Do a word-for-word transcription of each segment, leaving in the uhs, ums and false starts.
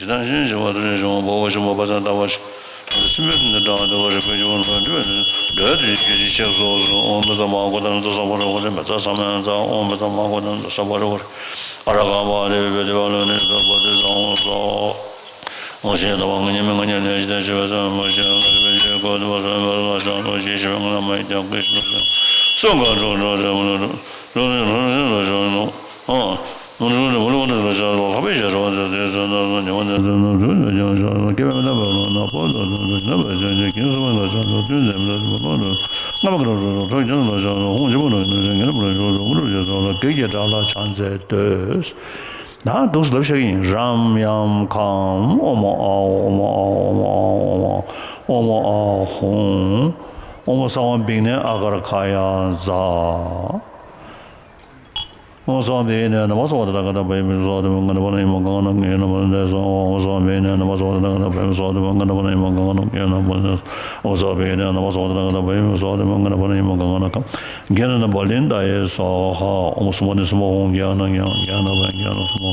ཇི་ལྟར་ཞིང་བྱེ་བ་དུ་ཞིང་འོང་འབོ་བོ་ཞིང་པོ་པ་སངས་ལྟ་བ་ཞིག་སྲིན་པོའི་འདི་འདྲ་འདི་བ་རིག་པའི་ཇོ་བོ་འགྲོ་འདི་བས་འདྲོས་དེ་སྐད་ཅིག་ཆེ་སོ་སོ་ཨོ་མི་ཙ་མ་གོ་ཏ་ནི་ཙ་ས་བ་ར་གོ་ཏེ་མེ་ཙ་ས་མ་ཙ་ཨོ་མི་ཙ་མ་གོ་ཏ་ནི་ཙ་ས་བ་ར་གོ་ར། ཨ་ར་ག་མ་དེ་བེ་བེ་དེ་བ་ལོ་ནི་ཙ་བ་དེ་ཙ་ཨོ་ཙ། ཨོ་ཤེ་ད་བ་ང་ཉེ་མི་ང་ཉེ་ནེ་ཞི་དེ་ཞི་བ་ས་མ་ཤེ་ན་རི་བེ་ཤེ་གོ་དེ་བ་ས་མ་ལ་ཤ་ལོ་ཤེ་ཤེ་བ་ང་ལ་མ་ཡི་ཀྱང་ཀེ་ཤི་ལོ་ཤེ་སོ་ག་རོ་རོ་རེ་མ་ལོ་རོ་རོ་རེ་རོ་རེ་ལོ་ཤ་ལོ། ཨ། མ་འགྲོ་ནས་མ་ལོག་ནས་ལ་ཤ་ལོ་ལྷ་པའི་ཞལ་རོ་ཟེར་དེ་ཟེར་ན་ལོ་ཉི་མ་ནས་ཟེར་ན་དུས་ནས་ཀྱང་ཤ་ལོ་སྐྱེ་བའི་མི་རྟག་པའི་ལོ་ན་པོ་ལོ་དུ་དུ་ན་པའི་ཞལ་ནས་ཀྱང་སུ་མ་ལ་ཤ་ལོ་དུས་འཛད་མི་རྟག་པའི་ལོ་ལོ་ལྔ་པ་ཀ་རོ་རོ་རོ་ཁྲག་ཀྱང་ལ་ཤ་ལོ་ཧོང་ཆེན་པོ་ལོ་ཡིན་ན་ཞལ་ངན་པོ་ལ་ཤ་ལོ་ཀུ་རུ་ཞལ་སོགས་ལ་བགེགས་ཀྱི་དགྲ་ལ་ཕྱག་འཚལ་བསྟོད། ད་འདུག་སེ་ལབ་བཞག་གི་ཡིན། རམ་ཡམ་ཁམ་ཨོ་མོ་ཨ་ཨོ་མོ་ཨ་ཨོ་མོ་ཨ་ཨོ་མོ་ཨ་ཨོ་མོ་ཨ་ཧུང་། ཨོ་མོ་ས་བ་བིག་ནེ་ཨ་གར་ཁ་ཡ་ཛ། ཨོ་སོ་བི་ནེ་ན་མ་སོ་ཏ་ཏ་ཀ་ཏ་བེ་མི་སོ་ཏ་མ་ང་ཏ་བ་ན་ཡི་མ་ག་ན་ངེ་ན་མ་ནེ་སོ། ཨོ་སོ་བི་ནེ་ན་མ་སོ་ཏ་ཏ་ཀ་ཏ་བེ་མི་སོ་ཏ་མ་ང་ཏ་བ་ན་ཡི་མ་ག་ན་ངེ་ན་མ་ནེ་སོ། ཨོ་སོ་བི་ནེ་ན་མ་སོ་ཏ་ཏ་ཀ་ཏ་བེ་མི་སོ་ཏ་མ་ང་ཏ་བ་ན་ཡི་མ་ག་ན་ཀ། གེ་ན་ན་བ་ལིན་ཏ་ཡེ་སོ་ཧ། ཨོ་སུ་མ་ནི་སུ་མ་ཧོང་གེ་ན་གེ་ན་བ་གེ་ན་སུ་མ་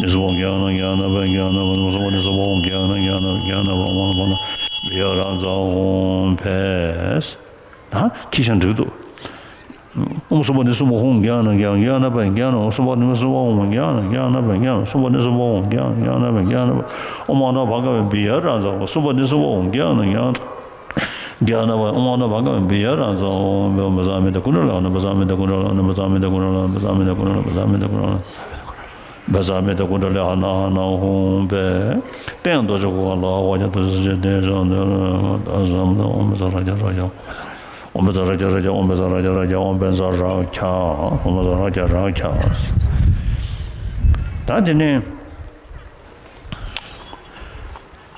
ནི་སུ་མ་གེ་ན་གེ་ན་བ་གེ་ན་བ་སུ་མ་ནི་སུ་མ་ཧོང་གེ་ན་གེ་ན་གེ་ན་བ་ཧོང་བ་ན་བི་ཡ་ར་ཛ་ཧོང་ཕེ། ད་ཁྱི་ཤང་འགྲིག་འདུག་ཨོཾ་སུ་པ་ནི་སུ་མ་ཧོཾ་གྱ་ན་གྱ་གྱ་ན་པ་གྱ་ན། ཨོཾ་སུ་པ་ནི་སུ་པ་ཧོཾ་གྱ་ན་གྱ་ན་པ་གྱ་ན། སུ་པ་ནི་སུ་པ་ཧོཾ་གྱ་ན་གྱ་ན་པ་གྱ་ན་པ། ཨོཾ་ཨ་ན་བྷ་ག་བེ་བི་ཡ་ར་ཛ་ཧོ། སུ་པ་ནི་སུ་པ་ཧོཾ་གྱ་ན་གྱ་ན་གྱ་ན་པ། ཨོཾ་ཨ་ན་བྷ་ག་བེ་བི་ཡ་ར་ཛ་ཧོ། བཛྲ་མི་ཏྲ་ཀུན་ཌ་ལ་ཧ་ན། བཛྲ་མི་ཏྲ་ཀུན་ཌ་ལ་ཧ་ན། བཛྲ་མི་ཏྲ་ཀུན་ཌ་ལ་ཧ་ན། བཛྲ་མི་ཏྲ་ཀུན་ཌ་ལ་ཧ་ན། བཛྲ་མི་ཏྲ་ཀུན་ཌ་ལ་ཧ་ན་ཧ་ན་ཧོཾ་ཕཊ། དཔལ་རྡོ་རྗེ་གུར་དཀར་ལ་ཧོ་ཀྱ་ཏུ་སུ་ཅི་ཏེ་ཟ་ནེ་ཨོཾ་བཛྲ་ར་ཀྱ་ར་ཀྱ། ཨོཾ་བཛྲ་ར་ཀྱ་ར་ཀྱ། ཨོཾ་བཛྲ་ར་ཀྱ་ར་ཀྱ། ཨོཾ་བཛྲ་ར་ཀྱ། ཨོཾ་བཛྲ་ར་ཀྱ་ར་ཀྱ། ད་དེ་ནས་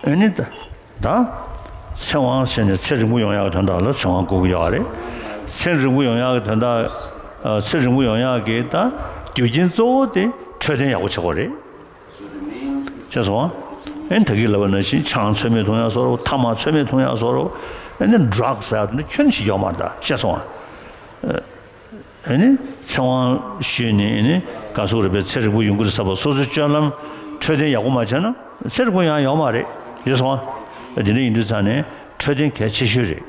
ཨེ་ནི་ད་ད་ཚེ་དབང་བྱས་ནས་ཚེ་རིང་པོ་ཡོང་ཡག་གི་དོན་དག་ལ་ཚེ་དབང་བསྐུར་གྱི་ཡོད་རེད། ཚེ་རིང་པོ་ཡོང་ཡག་གི་དོན་དག་ཨ། ཚེ་རིང་པོ་ཡོང་ཡག་གི་ད་རྒྱུ་རྐྱེན་གཙོ་བོ་དེ་འཕྲོད་བསྟེན་ཡག་པོ་བྱེད་དགོས་རེད། ཤེས་སོང་ཨ། ཨེ་ནི་ད་གིན་ལབ་པ་ནང་བཞིན་ཆང་ཚོད་མེད་འཐུང་ཡག་བཟོ་རོགས། ཐ་མག་ཚོད་མེད་འཐུང་ཡག་བཟོ་རོགས། ཨེ་ནི་ཌྲག་ཟེར་ཡག་དེ་འདྲ་ཁྱོན་ནས་བྱེད་ཀྱི་ཡོད་མ་རེད་ད། ཤེས་སོང་ཨ། ཨེ་ནི་ཚེ་དབང་ཞུས་ནས་ཨེ་ནི་ག་ཟེར་དགོས་རེད་པས། ཚེ་རིང་པོ་ཡོང་གི་རེད་ཟེར་བ། སོ་སོའི་སྤྱོད་ལམ་འཕྲོད་བསྟེན་ཡག་པོ་མ་བྱས་ན་ཚེ་རིང་པོ་ཡང་ཡོང་མ་རེད། ཤེས་སོང་ཨ། དེ་འདྲ་ཡིན་དུས་ཙང་ནས་འཕྲོད་བསྟེན་གལ་ཆེ་ཤོས་རེད།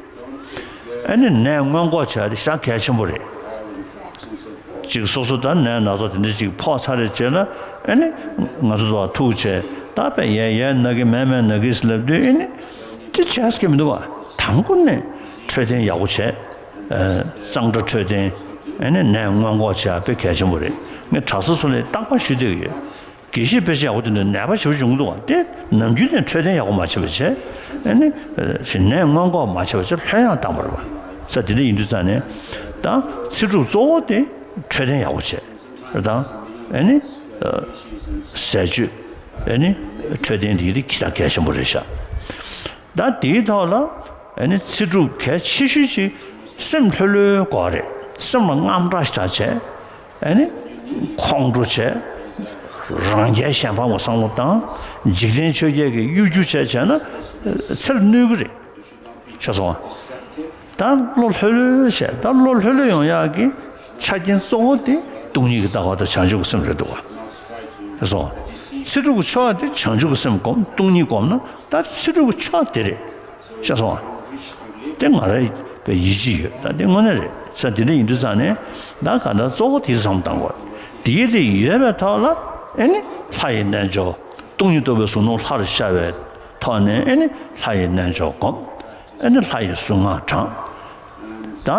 ཨ་ནི་ནད་སྔོན་འགོག་བྱ་ཡ་དེ་ཞེ་དྲག་གལ་ཆེན་པོ་རེད། ཅིག་སོ་སོ་ད་ནད་ན་ཚ་དེ་འདྲ་ཅིག་ཕོག་ཚར་རེད་བྱས་ན། ཨ་ནི་ང་ཚོ་ད་ཐུག་བྱས་ད་པས་ཡས་ཡས་ན་གི་མས་མས་ན་གི་ཟེར་ལབ་དུས། ཨ་ནི་དེ་བྱས་ཀྱི་མི་འདུག་བ། དང་པོ་ནས་འཕྲོད་བསྟེན་ཡག་པོ་བྱས། ཨ། གཙང་སྦྲ་འཕྲོད་བསྟེན། ཨ་ནི་ནད་སྔོན་འགོག་བྱ་ཡ་དཔེ་གལ་ཆེན་པོ་རེད། ངས་གྲྭ་ས་ཚོ་ལ་རྟག་པར་ཞུ་བསྡད་ཀྱི་ཡོད། དགེ་བཤེས་དཔེ་ཆ་ཡག་པོ་དེ་འདྲ་ནད་པ་ཞེ་པོ་ཅིག་ཡོང་གི་འདུག་བ། དེ་ནམ་རྒྱུན་ནས་འཕྲོད་བསྟེན་ཡག་པོ་མ་བྱས་པ་བྱས། ཨ་ནི་ནད་སྔོན་འགོག་མ་བྱས་པ་བྱས་ལྷོད་ཡངས་བཏང་བ་རེད་བ། ས་དེ་འདྲ་ཡིན་དུས་ཙང་ནས་ད་ཚེ་སྒྲུབ་གཙོ་བོ་དེ་འཕྲོད་བསྟེན་ཡག་པོ་བྱས་རེད་དང་། ཨ་ནི་ཟས་སྤྱོད། ཨ་ནི་འཕྲོད་བསྟེན་འདི་དེ་ཁྱི་དང་གལ་ཆེན་པོ་རེད་ཤག་ད་དེའི་ཐོག་ལ་ཨ་ནི་ཚེ་སྒྲུབ་གལ་ཆེ་ཤོས་ཅིག་སེམས་ལྷོད་ལྷོད་དགོས་རེད། སེམས་ལ་དངངས་སྐྲག་ཞེ་དྲག་བྱས། ཨ་ནི་ཁོང་ཁྲོ་བྱས། རང་རྒྱལ་གཞན་ཕམ་གྱི་བསམ་བློ་བཏང་། འཇིག་རྟེན་ཆོས་བརྒྱད་ཀྱི་གཡོ་སྒྱུ་བྱས་བྱས་ན་ཚེར་གནོད་ཀྱི་རེད། ཤེས་སོང་ཨ། ད་བློ་ལྷོད་ལྷོད་བྱས། ད་བློ་ལྷོད་ལྷོད་ཡོང་ཡག་གི་ཆ་རྐྱེན་གཙོ་བོ་དེ་སྟོང་ཉིད་ཀྱི་ལྟ་བ་དང་བྱང་ཆུབ་ཀྱི་སེམས་རེད་འདུག་བ། ཤེས་སོང་ཨ། ཚེ་སྒྲུབ་ཀྱི་ཕྱོགས་དེ་བྱང་ཆུབ་ཀྱི་སེམས་སྒོམ། སྟོང་ཉིད་སྒོམ་ན་ད་ཚེ་སྒྲུབ་ཀྱི་ཕྱོགས་དེ་རེད། ཤེས་སོང་ཨ། དེ་ང་རའི་ཡིད་ཆེས་ཡོད། ད་དེ་དངོས་གནས་རེད། ས་དེ་འདྲ་ཡིན་དུས་ཙང་ནས་ད་ག་ད་གཙོ་བོ་དེ་བསམ་བཏང་དགོས། དེ་དེ་ཡོད་པའི་ཐོག་ལ་ཨེ་ནི་ལྷ་ཡི་རྣལ་འབྱོར། སྟོང་ཉིད་རྟོགས་པའི་གཟུགས་སྣང་ལྷར་ཤར་བའི་ཐོག་ནས་ཨེ་ནི་ལྷ་ཡི་རྣལ་འབྱོར་སྒོམ། ཨེ་ནི་ལྷ་ཡི་གཟུངས་སྔགས་བགྲང་། ད་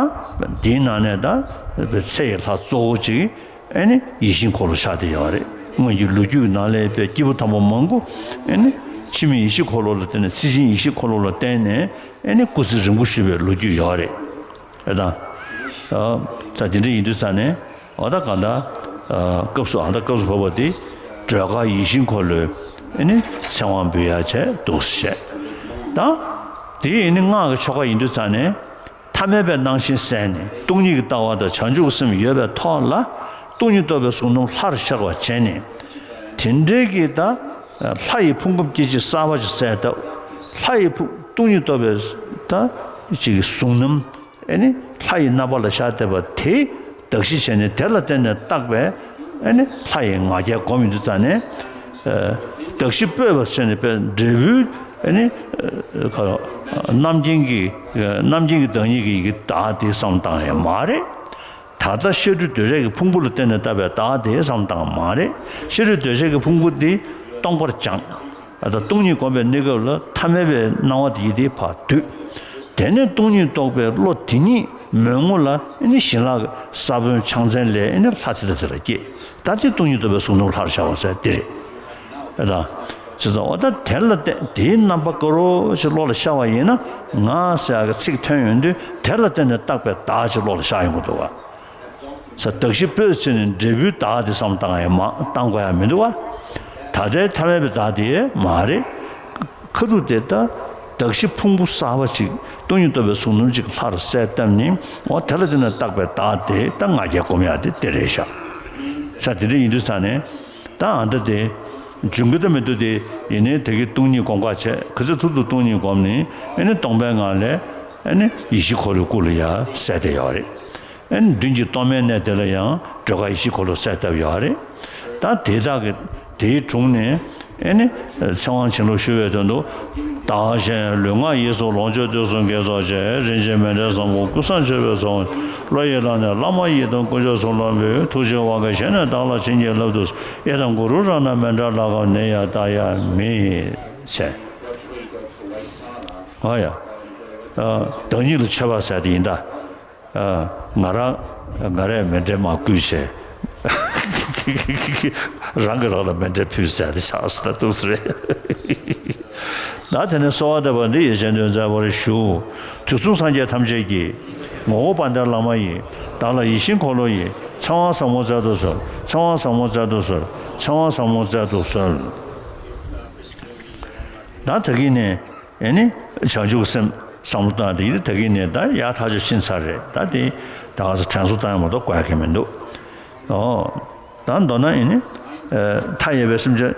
དེའི་ནང་ནས་ད་ཚེ་ཡི་ལྷ་གཙོ་བོ་གཅིག་ཨེ་ནི་ཡིད་བཞིན་འཁོར་ལོ་ཆགས་བསྡད་ཡོད་རེད། སྔོན་གྱི་ལོ་རྒྱུས་ནང་ལ་ཡོད་པའི་སྐྱེས་བུ་དམ་པ་མང་པོ་ཨེ་ནི་འཆི་མེད་ཡེ་ཤེས་འཁོར་ལོ་ལ་བརྟེན་ནས། ཚེ་ཆེན་ཡེ་ཤེས་འཁོར་ལོ་ལ་བརྟེན་ནས་ཨེ་ནི་སྐུ་ཚེ་རིང་པོ་བཞུགས་པའི་ལོ་རྒྱུས་ཡོད་རེད། ཨེ་ད། ཨ། ས་དེ་འདྲ་ཡིན་དུས་ཙང་ནས་འོ་ད་ག་ད། ཨ། སྐབས་སུ། ཨ། ད་སྐབས་སུ་བབ་པ་དེ་སྒྲོལ་དཀར་ཡིད་བཞིན་འཁོར་ལོའི་ཨེ་ནི་ཚེ་དབང་འབུལ་ཡ་བྱས་འདུག་ཟེར་བཤད། ད་དེ་ཨེ་ནི་སྔགས་ཀྱི་ཆོ་ག་ཡིན་དུས་ཙང་ནས། ཐ་མལ་པའི་སྣང་ཞེན་བསལ་ནས་སྟོང་ཉིད་ཀྱི་ལྟ་བ་དང་བྱང་ཆུབ་ཀྱི་སེམས་ཡོད་པའི་ཐོག་ལ། སྟོང་ཉིད་རྟོགས་པའི་གཟུགས་རྣམས་ལྷར་ཤར་བར་བྱས་ནས། དེ་འདྲའི་གི་ད་ལྷ་ཡི་ཕུང་ཁམས་སྐྱེ་མཆེད་གསར་པ་ཅིག་གསལ་བཏབ། ལྷ་ཡི་ཕུང་། སྟོང་ཉིད་རྟོགས་པའི་ད་ཅིག་གཟུགས་རྣམས་ཨེ་ནི་ལྷ་ཡི་རྣམ་པ་ལ་ཤར་བསྡད་པ་དེ་གདགས་གཞི་བྱས་ནས། དེ་ལ་བརྟེན་ནས་བཏགས་པའི་ཨེ་ནི་ལྷ་ཡི་ང་རྒྱལ་སྒོམ་ཡོང་དུས་ཙང་ནས། ཨ། གདགས་གཞི་སྤོས་པ་ཟེར་ནས་པའི་འབྲས་བུའི་ཨ་ནི་ཁ་རྣམ་མཁྱེན་གྱི་རྣམ་མཁྱེན་གྱི་བདག་ཉིད་ཀྱི་ཡི་གེ་བདག་དེ་བསམ་བཏང་ཡང་མ་རེད། ད་ལྟ་ཤེས་རིག་འདོད་ཆགས་ཀྱི་ཕུང་པོ་ལ་བརྟེན་ནས་བཏགས་པའི་བདག་དེ་བསམ་བཏང་མ་རེད། ཤེས་རིག་འདོད་ཆགས་ཀྱི་ཕུང་པོ་དེ་སྟོང་པར་སྦྱངས། ཨ་ད་སྟོང་ཉིད་བསྒོམ་པའི་གནས་སྐབས་ལ་ཐ་མལ་པའི་སྣང་བ་དེ་ཡི་དེ་ཕར་བསྡུས། དེ་ནས་སྟོང་ཉིད་རྟོགས་པའི་བློ་དེ་ཉིད་མོས་ངོ་ལ་ཨེ་ནི་ཞི་ལྷག་ས་བོན་ཕྱག་མཚན་ལས་ཨེ་ནི་ལྷ་དེ་དང་དེ་ལ་སྐྱེས། ད་དེ་སྟོང་ཉིད་རྟོགས་པའི་གཟུགས་རྣམས་ལྷར་ཤར་བ་ཟེར་དེ་རེད། ཨེ་ད། བྱས་ཙང་འོ་ད་དེ་ལ་བརྟེན་དེའི་རྣམ་པ་དཀར་པོ་ཞིག་བློ་ལ་ཤར་བ་ཡིན་ན་ང་ཟེར་ཡག་གི་ཚིག་ཐོན་ཡོང་དུས་དེ་ལ་བརྟེན་ནས་བཏགས་པའི་བདག་ཅིག་བློ་ལ་ཤར་ཡོང་གི་འདུག་བ། ས་གདགས་གཞི་སྤོས་ཟེར་ནས་འབྲས་བུའི་བདག་དེ་བསམ་བཏང་ཡང་མ་བཏང་དགོས་ཡ་མི་འདུག་བ། ད་ལྟའི་ཐ་མལ་པའི་བདག་དེ་མ་རེད། ཁ་ཐུག་དེ་ད་གདགས་གཞི་ཕུང་པོ་གསར་པ་ཅིག་སྟོང་ཉིད་རྟོགས་པའི་གཟུགས་རྣམ་ཅིག་ལྷར་གསལ་བཏབ་ནས་འོ་དེ་ལ་བརྟེན་ནས་བཏགས་པའི་བདག་དེ་ད་ང་རྒྱལ་སྒོམ་ཡ་དེ་དེ་རེད་ཤག་ས་དེ་འདྲ་ཡིན་དུས་ཙང་ནས་ད་ཨ་ད་དེ་འབྱུང་གི་ད་མི་འདུག་དེ་ཡིན་ནའི་དེ་གི་སྟོང་ཉིད་སྒོམ་ཁ་བྱས་ག་ཚོད་ཐུབ་ཐུབ་སྟོང་ཉིད་སྒོམ་ནས་ཨེ་ནི་སྟོང་པའི་ངང་ལས་ཨེ་ནི་ཡེ་ཤེས་འཁོར་ལོའི་སྐུ་ལ་ཡ་གསལ་བསྡད་ཡོད་རེད། ཨེ་ནི་མདུན་གྱི་སྟོང་པའི་གནས་དེ་ལ་ཡང་སྒྲོལ་དཀར་ཡེ་ཤེས་འཁོར་ལོ་གསལ་བཏབ་ཡོད་རེད། ད་དེ་དག་གི་དེའི་དྲུང་ནས་ཨེ་ནི་ཚེ་དབང་བྱིན་རླབས་ཞུ་བའི་དོན་དུ། བདག་གཞན་ལུས་ངག་ཡིད་གསུམ་ལོངས་སྤྱོད་དུས་གསུམ་དགེ་ཚོགས་ཆེ། རིན་ཆེན་མཎྜལ་བཟང་པོ་ཀུན་བཟང་མཆོད་པའི་ཚོགས། བློ་ཡི་ལག་ནས་བླ་མ་ཡི་དམ་དཀོན་མཆོག་གསུམ་ལ་འབུལ། ཐུགས་རྗེའི་དབང་གིས་གཞན་ནས་བདག་ལ་བྱིན་གྱིས་བརླབ་ཏུ་གསོལ། ཡི་དམ་གུ་རུ་རཏྣ་མཎྜལ་ལྷ་ཁང་ནས་ཡང་བཏང་ཡ་མེད་ཟེར། ཨ་ཡ། བདག་ཉིད་ལ་མཆོད་པ་ཟེར་དེ་ཡིན་ད། ང་རང་ང་རས་མཎྜལ་མར་བསྐུལ་བྱས། རང་གིས་རང་ལ་མཎྜལ་ཕུལ་ཟེར་དེ་ཆགས་སུ་ད་འདུག་སེ་རེད། ད་དེ་ནས་གསོལ་བ་འདེབས་པ་འདི་ཡིད་ཅན་དུ་མཛད་པར་ཞུ། དུས་གསུམ་སངས་རྒྱས་ཐམས་ཅད་ཀྱི། ངོ་བོ་དཔལ་ལྡན་བླ་མ་ཡི། བདག་ལ་ཡིད་བཞིན་འཁོར་ལོ་ཡི། ཚེ་དབང་ཟབ་མོ་སྩལ་དུ་གསོལ། ཚེ་དབང་ཟབ་མོ་སྩལ་དུ་གསོལ། ཚེ་དབང་ཟབ་མོ་སྩལ་དུ་གསོལ། ད་ད་གིན་ནས་ཨེ་ནི་བྱང་ཆུབ་སེམས་བསམ་བློ་བཏང་དེ་ཡིན་ད་གིན་ནས་ད་ཡག་ཐག་ཆོད་ཕྱིན་ཚར་རེད། ད་དེ་ད་ག་ཚོད་དྲན་གསོ་བཏང་ཡ་མ་གཏོགས་དགོས་ཡ་གང་མི་འདུག་ཨོ། ད་མདོར་ན་ཨེ་ནི། མཐའ་ཡས་པའི་སེམས་ཅན་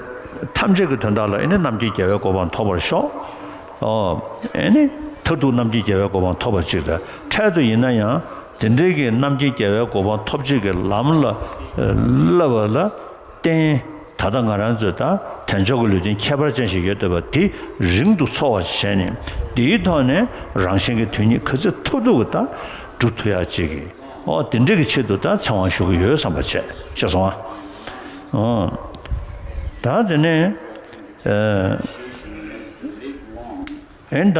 ཐམས་ཅད་ཀྱི་དོན་དག་ལ་ཨེ་ནི་རྣམ་མཁྱེན་རྒྱལ་བའི་གོ་འཕང་ཐོབ་པར་ཤོག་ཨོ། ཨེ་ནི་མཐར་ཐུག་རྣམ་མཁྱེན་རྒྱལ་བའི་གོ་འཕང་ཐོབ་པ་ཅིག་དང་འཕྲལ་དུ་ཡིན་ན་ཡང་དེ་འདྲའི་གི་རྣམ་མཁྱེན་རྒྱལ་བའི་གོ་འཕང་ཐོབ་བྱེད་ཀྱི་ལམ་ལ་བསླབ་པ་ལ་བརྟེན། ད་ལྟ་ང་རང་ཚོས་ད་དལ་འབྱོར་གྱི་ལུས་རྟེན་ཁྱད་པར་ཅན་ཞིག་ཡོད་བསྡད་པ་དེ་རིང་དུ་འཚོ་བ་བྱས་ནས་དེའི་ཐོག་ནས་རང་གཞན་གྱི་དོན་གཉིས་ག་ཚོད་ཐུབ་ཐུབ་ཀྱི་ད་སྒྲུབ་ཐུབ་ཡག་ཅིག་གི་ཨོ་དེ་འདྲ་གི་ཆེད་དུ་ད་ཚེ་དབང་ཞུ་གི་ཡོད་བསམ་པ་བྱས་ཤེས་སོང་ཨ། ཨོ། ད་དེ་ནས་ཨེ་ཨེ་ད་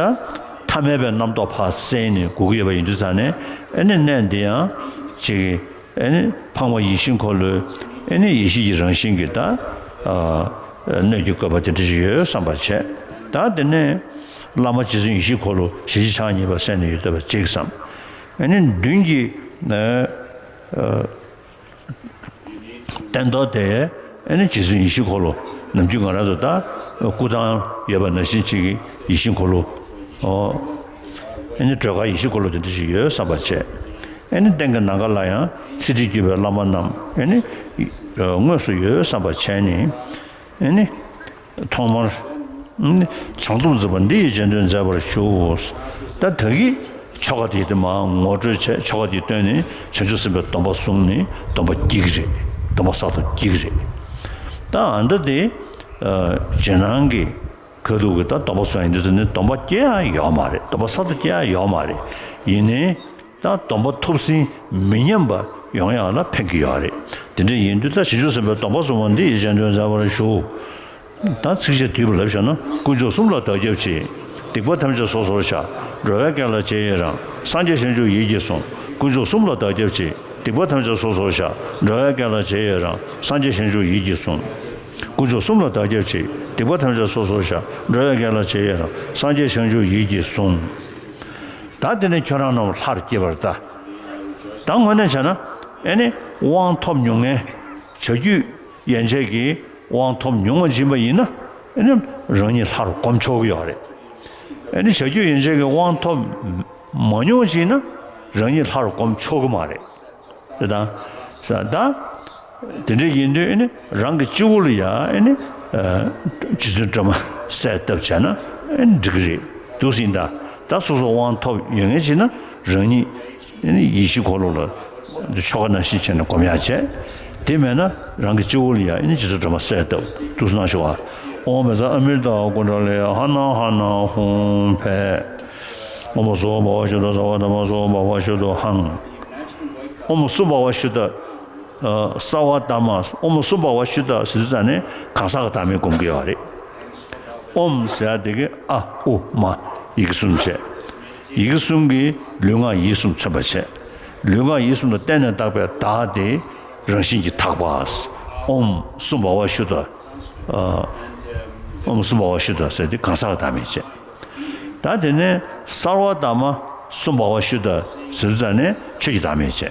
ཐ་མལ་པའི་རྣམ་རྟོག་ཕར་བསལ་ནས་སྒུག་གི་ཡོད་པ་ཡིན་དུས་ཙང་ནས་ཨེ་ནི་གནས་འདི་ཡང་ཅིག་ཨེ་ནི་འཕགས་མ་ཡིད་བཞིན་འཁོར་ལོའི་ཨེ་ནི་ཡེ་ཤེས་ཀྱི་རང་བཞིན་གྱི་ད་སྣོད་ཀྱི་བཀོད་པ་དེ་འདྲ་ཞིག་ཡོད་བསམ་པ་བྱས། ད་དེ་ནས་བླ་མ་རྗེ་བཙུན་ཡིད་བཞིན་འཁོར་ལོ་ཞལ་གཅིག་ཕྱག་གཉིས་པ་གསན་ནས་ཡོད་བསྡད་པ་གཅིག་བསམ། ཨེ་ནི་མདུན་གྱི་སྟན་ཐོག་དེ་ཨེ་ནི་རྗེ་བཙུན་ཡིད་བཞིན་འཁོར་ལོ་ནམ་རྒྱུན་ང་རང་ཚོ་ད་སྐུ་ཐང་ཡོད་པ་ནང་བཞིན་ཅིག་གི་ཡིད་བཞིན་འཁོར་ལོ་ཨོ་ཨེ་ནི་སྒྲོལ་དཀར་ཡིད་བཞིན་འཁོར་ལོ་དེ་འདྲ་ཞིག་ཡོད་བསམ་པ་བྱས། ཨེ་ནི་སྟེང་གི་ནམ་མཁའ་ལ་ཡང་ཚེ་ཁྲིད་བརྒྱུད་པའི་བླ་མ་རྣམས་ཨེ་ནི་དངོས་སུ་ཡོད་བསམ་པ་བྱས་ནས་ཨེ་ནི། ཐོག་མར། བྱང་སྡོམ་འཛིན་པ་འདི་ཡི་རྗེས་ཟློས་མཛད་པར་ཞུ། ད་ད་གི་ཆོ་ག་དེ་དེ་མར་ངོ་སྤྲོད་བྱས། ཆོ་ག་དེ་བཏོན་ནས་བྱང་ཆུབ་སེམས་དཔའི་སྡོམ་པ་བཟུང་ནས་སྡོམ་པ་སྐྱེ་གི་རེད། སྡོམ་པ་གསར་དུ་སྐྱེ་གི་རེད། ད་ཨ་འདི་དེ་རྗེས་གནང་གི་ཁ་ཐུག་གི་ད་སྡོམ་པ་བཟུང་ཡིན་དུས་ནི་སྡོམ་པ་སྐྱེ་ཡ་ཡོད་མ་རེད། སྡོམ་པ་གསར་དུ་སྐྱེ་ཡ་ཡོད་མ་རེད། ཡིན་ནའི། ད་སྡོམ་པ་ཐོབ་ཟིན་མི་ཉམས་པ་ཡོང་ཡག་ལ་ཕན་གྱི་ཡོད་རེད། དེ་འདྲ་ཡིན་དུས་ད་བྱང་ཆུབ་སེམས་དཔའི་སྡོམ་པ་བཟུང་བ་འདི་ཡི་རྗེས་ཟློས་མཛད་པར་ཞུ། ད་ཚིགས་བཅད་བསྡུས་པ་ལབ་བཞག་ན། དཀོན་མཆོག་གསུམ་ལ་བདག་སྐྱབས་མཆི། སྡིག་པ་ཐམས་ཅད་སོ་སོར་བཤགས། འགྲོ་བའི་དགེ་ལ་རྗེས་ཡི་རང་། སངས་རྒྱས་བྱང་ཆུབ་ཡིད་ཀྱིས་བཟུང་། དཀོན་མཆོག་གསུམ་ལ་བདག་སྐྱབས་མཆི། སྡིག་པ་ཐམས་ཅད་སོ་སོར་བཤགས། འགྲོ་བའི་དགེ་ལ་རྗེས་ཡི་རང་། སངས་རྒྱས་བྱང་ཆུབ་ཡིད་ཀྱིས་བཟུང་། དཀོན་མཆོག་གསུམ་ལ་བདག་སྐྱབས་མཆི། སྡིག་པ་ཐམས་ཅད་སོ་སོར་བཤགས། འགྲོ་བའི་དགེ་ལ་རྗེས་ཡི་རང་། སངས་རྒྱས་བྱང་ཆུབ་ཡིད་ཀྱིས་བཟུང་། ད་དེ་ནས་ཁྱོད་རང་རྣམས་ལྷར་སྐྱེ་བར་ལྟ། ད་དངོས་གནས་བྱས་ན་ཨེ་ནི་དབང་ཐོབ་མྱོང་མཁན་བྱ་རྒྱུད་ཡན་ཆད་ཀྱིས་དབང་ཐོབ་མྱོང་བ་ཡིན་པ་ཡིན་ན་ཨེ་ནི་རང་ཉིད་ལྷར་སྒོམ་ཆོག་གི་ཡོད་རེད། ཨེ་ནི་བྱ་རྒྱུད་ཡན་ཆད་ཀྱིས་དབང་ཐོབ་མ་མྱོང་བ་ཞིག་ཡིན་ན་རང་ཉིད་ལྷར་སྒོམ་ཆོག་གི་མ་རེད། རེད་དང་། ད་དེ་འདྲ་ཡིན་དུས་ཨེ་ནི་རང་གི་སྤྱི་བོ་ལ་ཡ་ཨེ་ནི་རྗེ་བཙུན་སྒྲོལ་མ་གསལ་བཏབ་བྱས་ན་ཨེ་ནི་འགྲིག་གི་རེད་འདུག་ཟིན། ད་ད་སོ་སོ་དབང་ཐོབ་ཡོད་མཁན་བྱས་ན་རང་ཉིད་ཨེ་ནི་ཡེ་ཤེས་འཁོར་ལོ་ལ་ཆོ་ག་ནང་བཞིན་བྱས་ནས་སྒོམ་ཡག་བྱས། དེ་མེད་ན་རང་གི་སྤྱི་བོ་ལ་ཡ་ཨེ་ནི་རྗེ་བཙུན་སྒྲོལ་མ་གསལ་བཏབ་འདུག་ཟིན་གནང་ཤོག་ཨ། ཨོཾ་བཛྲ་ཨ་མྲྀ་ཏ་ཀུཎྜ་ལི་ཧ་ན་ཧ་ན་ཧཱུྃ་ཕཊ། ཨོཾ་སྭ་བྷཱ་ཝ་ཤུདྡྷ་སརྦ་དྷརྨ་སྭ་བྷཱ་ཝ་ཤུདྡྷོ་ཧཾ། ཨོཾ་སྭ་བྷཱ་ཝ་ཤུདྡྷ། ཨ། སརྦ་དྷརྨ། ཨོཾ་སྭ་བྷཱ་ཝ་ཤུདྡྷ་ཟེར་དུས་ཙ་ནས་གང་ཟག་གི་བདག་མེད་སྒོམ་གྱི་ཡོད་རེད། ཨོཾ་ཟེར་ཡ་དེ་གི་ཨ་ཨུ་མ་ཡི་གེ་གསུམ་བྱས། ཡི་གེ་གསུམ་གྱིས་ལུས་ངག་ཡིད་གསུམ་མཚོན་པར་བྱས། ལུས་ངག་ཡིད་གསུམ་ལ་བརྟེན་ནས་བཏགས་པའི་བདག་དེ་རང་བཞིན་གྱིས་དག་པ། ཨོཾ་སྭ་བྷཱ་ཝ་ཤུདྡྷ། ཨ། ཨོཾ་སྭ་བྷཱ་ཝ་ཤུདྡྷ་ཟེར་དེ་གང་ཟག་གི་བདག་མེད་བྱས། ད་དེ་ནས་སརྦ་དྷརྨ་སྭ་བྷཱ་ཝ་ཤུདྡྷ་ཟེར་དུས་ཙ་ནས་ཆོས་ཀྱི་བདག་མེད་བྱས།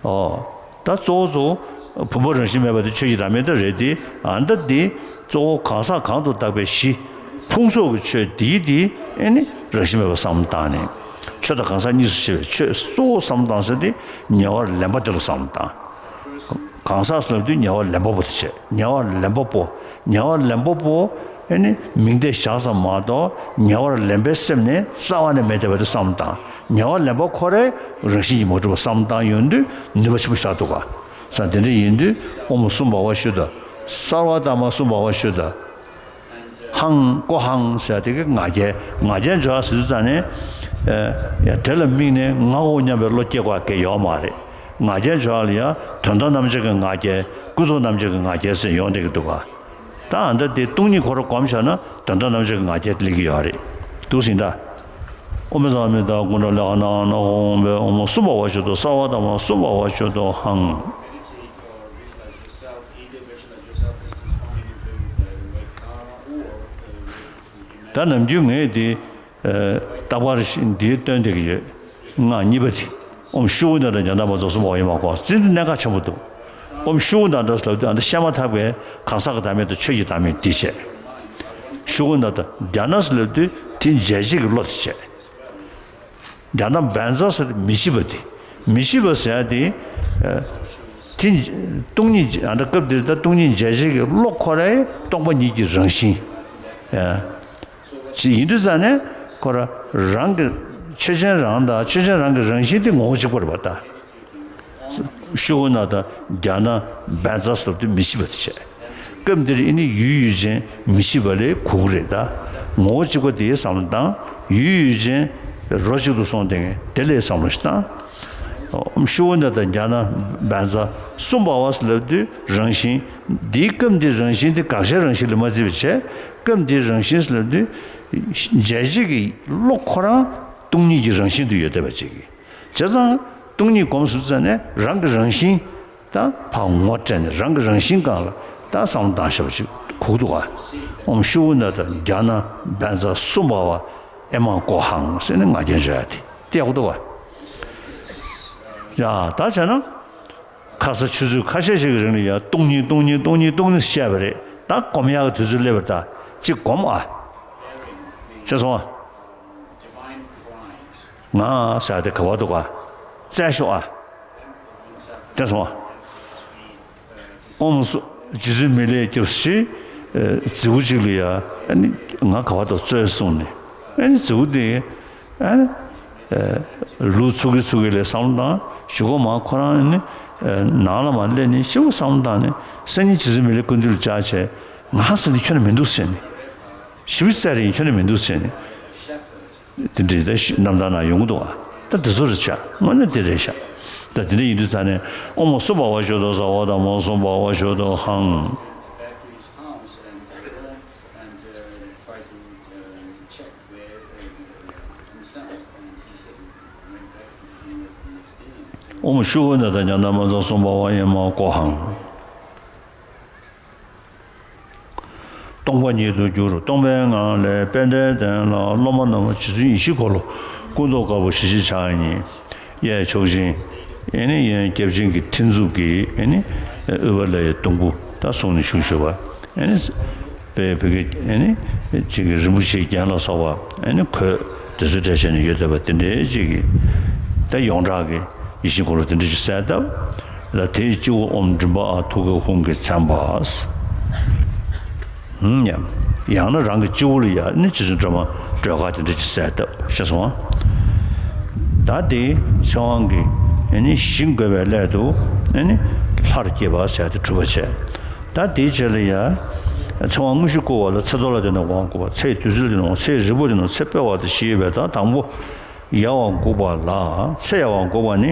ཨོ། ད་གཙོ་བོ་གཙོ་བོ་བུམ་པ་རང་བཞིན་མེད་པ་དེ་ཆོས་ཀྱི་བདག་མེད་དེ་རེད་དེ། ཨ། ད་དེ་གཙོ་བོ་གང་ཟག་གང་དུ་བཏགས་པའི་གཞི་ཕུང་སོགས་ཀྱི་ཆོས་དེའི་དེ་ཨེ་ནི་རང་བཞིན་མེད་པ་བསམ་བློ་བཏང་ནས། ཆོས་དང་གང་ཟག་གཉིས་སུ་ཕྱེ་བའི་ཆོས་གཙོ་བོ་བསམ་བློ་བཏང་ཟེར་དེ་ཉེ་བར་ལེན་པ་དེ་ལ་བསམ་བློ་བཏང་། གང་ཟག་ཟེར་ལབ་དུས་ཉེ་བར་ལེན་པ་པོ་དེ་བྱས། ཉེ་བར་ལེན་པ་པོ། ཉེ་བར་ལེན་པ་པོ་ཨེ་ནི་མིང་དེ་བཞག་ཙམ་མ་གཏོགས་ཉེ་བར་ལེན་པའི་སེམས་ནི་རྩ་བ་ནས་མེད་བསྡད་པ་དེ་བསམ་བློ་བཏང་། ཉེ་བར་ལེན་པ་ཁོ་རའི་རང་བཞིན་གྱིས་མ་གྲུབ་པ་བསམ་བློ་བཏང་ཡོང་དུས་ནུས་པ་ཆེན་པོ་ཞིག་ཆགས་འདུག་ག། ས་དེ་འདྲ་ཡིན་དུས་ཨོཾ་སྭ་བྷཱ་ཝ་ཤུདྡྷ། སརྦ་དྷརྨ་སྭ་བྷཱ་ཝ་ཤུདྡྷ། ཧཾ། ཀོ་ཧཾ་ཟེར་དེ་གི་ང་རྒྱལ། ང་རྒྱལ་འཇོག་ཟེར་དུས་ཙ་ནས། ཨ། ཡ། དེ་ལ་དམིགས་ནས་ང་འོ་སྙམ་པའི་བློ་སྐྱེ་དགོས་གལ་ཡོད་མ་རེད། ང་རྒྱལ་འཇོག་ལ་ཡ་དོན་དམ་རྣམ་འབྱེད་ཀྱི་ང་རྒྱལ། ཀུན་རྫོབ་རྣམ་འབྱེད་ཀྱི་ང་རྒྱལ་ཟེར་ཡོང་བསྡད་ཀྱི་འདུག་ག། ད་ཨ་ད་དེ་སྟོང་ཉིད་ཁོ་རང་སྒོམ་བཞག་ན་དོན་དམ་རྣམ་འབྱེད་ཀྱི་ང་རྒྱལ་སླེབས་ཀྱི་ཡོད་རེད། འདུག་ཟིན་ད། ཨོཾ་བཛྲ་ཨ་མྲྀ་ཏ་ཀུཎྜ་ལི་ཧ་ན་ཧ་ན་ཧཱུྃ་ཕཊ། ཨོཾ་སྭ་བྷཱ་ཝ་ཤུདྡྷ་སརྦ་དྷརྨ་སྭ་བྷཱ་ཝ་ཤུདྡྷོ་ཧཾ། ད་ནམ་རྒྱུན་ངས་དེ། ཨ། རྟག་པར་འདིའི་སྟོན་བསྡད་ཀྱི་ཡོད། སྔགས་གཉིས་པ་དེ། ཨོཾ་ཤུ་ཝཱ་ན་ད་ཛྙཱ་ན་མ་ཛཿསུ་བྷཱ་ཝ་ཨེ་མ་ཀོ་ཧཾ། དེ་གནད་འགག་ཆེན་པོ་འདུག། ཨོཾ་ཤུ་ཝཱ་ན་ད་ཟེར་ལབ་དུས་ཨ་ནི་བཤད་མ་ཐག་པའི་གང་ཟག་གི་བདག་མེད་དང་ཆོས་ཀྱི་བདག་མེད་འདི་བྱས། ཤུ་ཝཱ་ན་ད་ཛྙཱ་ན་ཟེར་ལབ་དུས་དེ་འཇལ་བྱེད་ཀྱི་བློ་དེ་བྱས། ཛྙཱ་ན་བཛྲ་ཟེར་མི་ཤེས་པ་དེ། མི་ཤེས་པ་ཟེར་ཡ་དེ། ཨ། དེ་སྟོང་ཉིད། ཨ་ནི་སྐབས་འདིར་ད་སྟོང་ཉིད་འཇལ་བྱེད་ཀྱི་བློ་ཁོ་རའི་སྟོང་པ་ཉིད་ཀྱི་རང་བཞིན། ཨ། ཅིག་ཡིན་དུས་ཙ་ནས་ཁོ་ར་རང་གི་ཆོས་ཅན་རང་དང་ཆོས་ཅན་རང་གི་རང་བཞིན་དེ་ངོ་བོ་གཅིག་པ་རེད་པ་ད། ཤུ་ཝཱ་ན་ད་ཛྙཱ་ན་བཛྲ་ཟེར་དུས་མི་ཤེས་པ་དེ་བྱས། སྐབས་འདིར་ཨེ་ནི་ཡུལ་ཡུལ་ཅན་མི་ཤེས་པ་ལས་གོ་གི་རེད་ད། ངོ་བོ་གཅིག་པ་དེའི་བསམ་བློ་བཏང་། ཡུལ་ཡུལ་ཅན་རོ་གཅིག་ཏུ་སོང་བསྡད་མཁན་དེ་ལས་བསམ་བློ་ཞིག་བཏང་། ཤུ་ཝཱ་ན་ད་ཛྙཱ་ན་བཛྲ་སྭ་བྷཱ་ཝ་ཟེར་ལབ་དུས་རང་བཞིན། འདིའི་སྐབས་འདིའི་རང་བཞིན་དེ་དགག་བྱའི་རང་བཞིན་ལ་མ་བརྩིས་པ་བྱས། སྐབས་འདིའི་རང་བཞིན་ཟེར་ལབ་དུས་འཇལ་བྱེད་ཀྱི་བློ་ཁོ་རང་སྟོང་ཉིད་ཀྱི་རང་བཞིན་དུ་ཡོད་བསྡད་པ་ཅིག། བྱས་ཙང་སྟོང་ཉིད་སྒོམ་ཟེར་ཙ་ནས་རང་གི་རང་བཞིན་ད་ཕར་ངོ་སྤྲད་ནས་རང་གི་རང་བཞིན་སྒང་ལ་ད་བསམ་བློ་བཏང་བཞག་པ་ཅིག་གོ་གི་འདུག་ག། ཨོཾ་ཤུ་ཝཱ་ན་ད་ཛྙཱ་ན་བཛྲ་སྭ་བྷཱ་ཝ་ཨེ་མ་ཀོ་ཧཾ་ཟེར་ནས་ང་རྒྱལ་འཇོག་ཡ་དེ་དེ་ཡག་པོ་འདུག་ག། ཡ། ད་བྱས་ན། ཁ་ས་ཆུ་ཚོད་ཁ་ཤས་ཤིག་གི་རིང་ལ་ཡ་སྟོང་ཉིད་སྟོང་ཉིད་སྟོང་ཉིད་སྟོང་ཉིད་བཤད་པ་རེད། ད་སྒོམ་ཡག་གི་དུས་ཚོད་སླེབས་པ་རེད། ད་ཅིག་སྒོམ་ཨ། ཤེས་སོང་ཨ། ང་ཟེར་དེ་ག་བ་འདུག་ག། བཙལ་ཤོག་ཨ། དེ་སོང་ཨ། ཨོཾ་སུ། རྗེ་བཙུན་མི་ལས་སྐྱོབས་ཤིག། ཨ། རྫི་བོ་གཅིག་ལ་ཡ་ཨ་ནི་ང་ག་བ་འདུག་བཙལ་གསུངས་ནས། ཨ་ནི་རྫི་བོ་དེ། ཨ་ནི། ཨ། ལུག་འཚོ་གི་འཚོ་གི་ལས་བསམ་བློ་བཏང་། གཞུག་གུ་མ་ཁོ་རང་ནི། ཨ། ནང་ལ་མར་སླེབས་ནས་ཞེ་པོ་བསམ་བློ་བཏང་ནས་སང་ཉིན་རྗེ་བཙུན་མི་ལའི་སྐུ་མདུན་ལ་བཅར་བྱས། ང་ཟེར་འདི་ཁྱོན་ནས་མི་འདུག་ཟེར་ནས། ཞེ་པོ་བཙལ་རེ་ཡིན་ཁྱོན་ནས་མི་འདུག་ཟེར་ནས། དེ་འདྲའི་ད་ཤི་རྣམ་ཐར་ན་ཡོང་གི་འདུག་ག། ད་དེ་ཚོ་རེད་བྱ། དངོས་གནས་དེ་རེད་བྱ། ད་དེ་འདྲ་ཡིན་དུས་ཙ་ནས་ཨོཾ་སྭ་བྷཱ་ཝ་ཤུདྡྷ་སརྦ་དྷརྨ་སྭ་བྷཱ་ཝ་ཤུདྡྷོ་ཧཾ། ཨོཾ་ཤུ་ཝཱ་ན་ད་ཛྙཱ་ན་མ་ཛཿསུ་བྷཱ་ཝ་ཨེ་མ་ཀོ་ཧཾ། སྟོང་པ་ཉིད་དུ་གྱུར་སྟོང་པའི་ངང་ལས་དཔལ་ལྡན་དོན་ལ་སློབ་མ་རྣམས་རྗེ་བཙུན་ཡེ་ཤེས་འཁོར་ལོ་སྐུ་མདོག་དཀར་པོ་ཞལ་བཞི་ཕྱག་གཉིས། གཡས་མཆོག་སྦྱིན། ཨེ་ནི་གཡོན་སྐྱབས་སྦྱིན་གྱི་མཐིལ་མཛུབ་ཀྱིས་ཨེ་ནི་ཨུཏྤ་ལའི་སྡོང་པོ་ད་བཟུང་ནས་བཞུགས་བཞུགས་པ། ཨེ་ནི་དཔེ་བོད་ཀྱི་ཨེ་ནི་ཅིག་གི་རིན་པོ་ཆེའི་རྒྱན་ལ་སོགས་པ་ཨེ་ནི་གོས་དེ་ཚོ་འདྲ་བྱས་ནས་ཡོད་བསྡད་པ་དེ་འདྲའི་ཅིག་གི་ད་ཡོངས་གྲགས་ཀྱི་ཡིད་བཞིན་འཁོར་ལོ་དེ་འདྲ་ཅིག་གསལ་བཏབ། ལ་དེའི་སྤྱི་བོ་ཨོཾ་མགྲིན་པ་ཨ་ཐུར་ཁེ་ཧཱུྃ་གིས་མཚན་པ། ཡང་ན་རང་གི་སྤྱི་བོ་ལ་ཡ་ནི་རྗེ་བཙུན་སྒྲོལ་མ་སྒྲོལ་དཀར་དེ་འདྲ་ཅིག་གསལ་བཏབ་ཤེས་སོང་ང་། ད་དེ་ཚེ་དབང་གིས་ཨེ་ནི་ཞིང་བགོ་བའི་སླད་དུ་ཨེ་ནི་ལྷར་བསྐྱེད་པ་ཟེར་ཏེ་གྲུབ་པ་བྱས། ད་དེའི་རྗེས་ལ་ཡ་ ཚེ་དབང་དངོས་གཞི་བསྐུར་བ་ལ་ཚེ་ཐོ་ལ་བརྟེན་ནས་དབང་བསྐུར་བ། ཚེ་ཡི་བདུད་རྩི་ལ་བརྟེན་ནས་དབང་། ཚེ་ཡི་རིལ་བུ་ལ་བརྟེན་ནས་དབང་། ཚེ་སྤེལ་བ་དང་བཞི་ཡོད་པའི་དང་དང་པོ་ཡར་དབང་བསྐུར་བ་ལ། ཚེ་ཡར་དབང་བསྐུར་བ་ནི།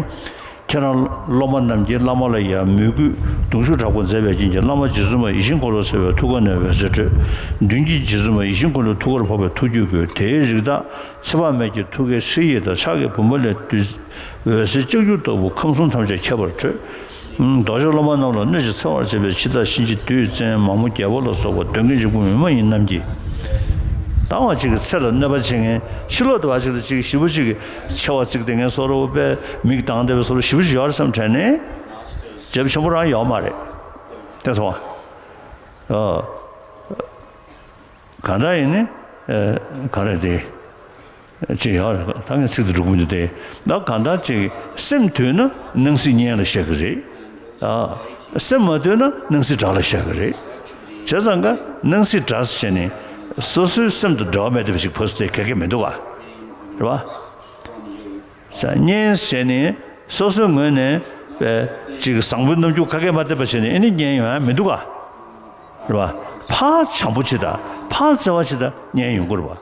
ཁྱེད་རང་སློབ་མ་རྣམས་ཀྱིས་བླ་མ་ལ་ཡང་མོས་གུས་གདུང་ཤུགས་དྲག་པོ་མཛད་པའི་རྐྱེན་གྱིས། བླ་མ་རྗེ་བཙུན་མ་ཡིད་བཞིན་འཁོར་ལོ་གསལ་བའི་ཐུགས་ཀ་ནས་འོད་ཟེར་འཕྲོས། མདུན་བསྐྱེད་རྗེ་བཙུན་མ་ཡིད་བཞིན་འཁོར་ལོའི་ཐུགས་ཀར་ཕོག་པའི་ཐུགས་རྒྱུད་བསྐུལ། དེའི་རིགས་བདག་ཚེ་དཔག་མེད་ཀྱི་ཐུགས་ཀའི་ཧྲཱིཿཡིག་དང་ཕྱག་གི་བུམ་པ་ལས་བདུད་འོད་ཟེར་ལྕགས་ཀྱུ་ལྟ་བུ་ཁམས་གསུམ་ཐམས་ཅད་ཁྱབ་པར་འཕྲོས། རྡོ་རྗེ་སློབ་མ་རྣམས་ལ་གནོད་ཅིང་འཚེ་བར་བྱེད་པའི་འཆི་བདག་གཤིན་རྗེ་བདུད་བཙན་མ་མོ་རྒྱལ་པོ་ལ་སོགས་པ་གདོན་བགེགས་འཇིགས་དཔུང་མི་མ་ཡིན་རྣམས་ཀྱིས། ད་བ་ཅིག་གི་ཚེ་ལ་གནོད་པ་བྱེད་མཁན་ཕྱི་ལོགས་དུ་བ་ཅིག་ལ་ཅིག་ཞེ་པོ་ཅིག་གི་མཆེ་བ་གཙིགས་ཏེ་ངན་སོང་རོ་པས་མིག་གདངས་བསྡད་པའི་སོགས་ཞེ་པོ་ཅིག་ཡོད་རེད་བསམ་དྲན་ནས་རྒྱབ་ཆེན་པོ་རང་ཡོད་མ་རེད། དེ་སོང་བ། གང་ལྟར་ཡིན་ནི། ག་རེ་དེ། ཅི་ཡང་རེད། ད་ངས་ཚིག་ཏུ་འགྲོ་གི་མི་འདུག་སྟེ། ད་གང་ལྟར་ཅིག་སེམས་དུལ་ན་སྣང་སྲིད་གཉེན་ལ་བཤད་གི་རེད། ཨ། སེམས་མ་དུལ་ན་སྣང་སྲིད་དགྲ་ལ་བཤད་གི་རེད། བྱས་ཙང་ཀ་སྣང་སྲིད་དགྲ་ཟེར་ནས་སོ་སོའི་སེམས་དང་འབྲེལ་བ་མེད་པ་ཞིག་ཕོ་སོ་དེ་ག་གེ་མི་འདུག་ག་རེད་བ། ས་གཉེན་ཟེར་ནས་སོ་སོའི་ངོས་ནས་པའི་ཅིག་བཟང་པོའི་རྣམ་འགྱུར་ག་གེ་མ་བསྟན་པ་བྱས་ནས་ཨེ་ནི་གཉེན་ཡོང་ཡ་མི་འདུག་ག་རེད་བ། ཕར་བྱམས་པོ་བྱེད་ད་ཕར་བརྩེ་བ་བྱེད་ད་གཉེན་ཡོང་གི་རེད་བ།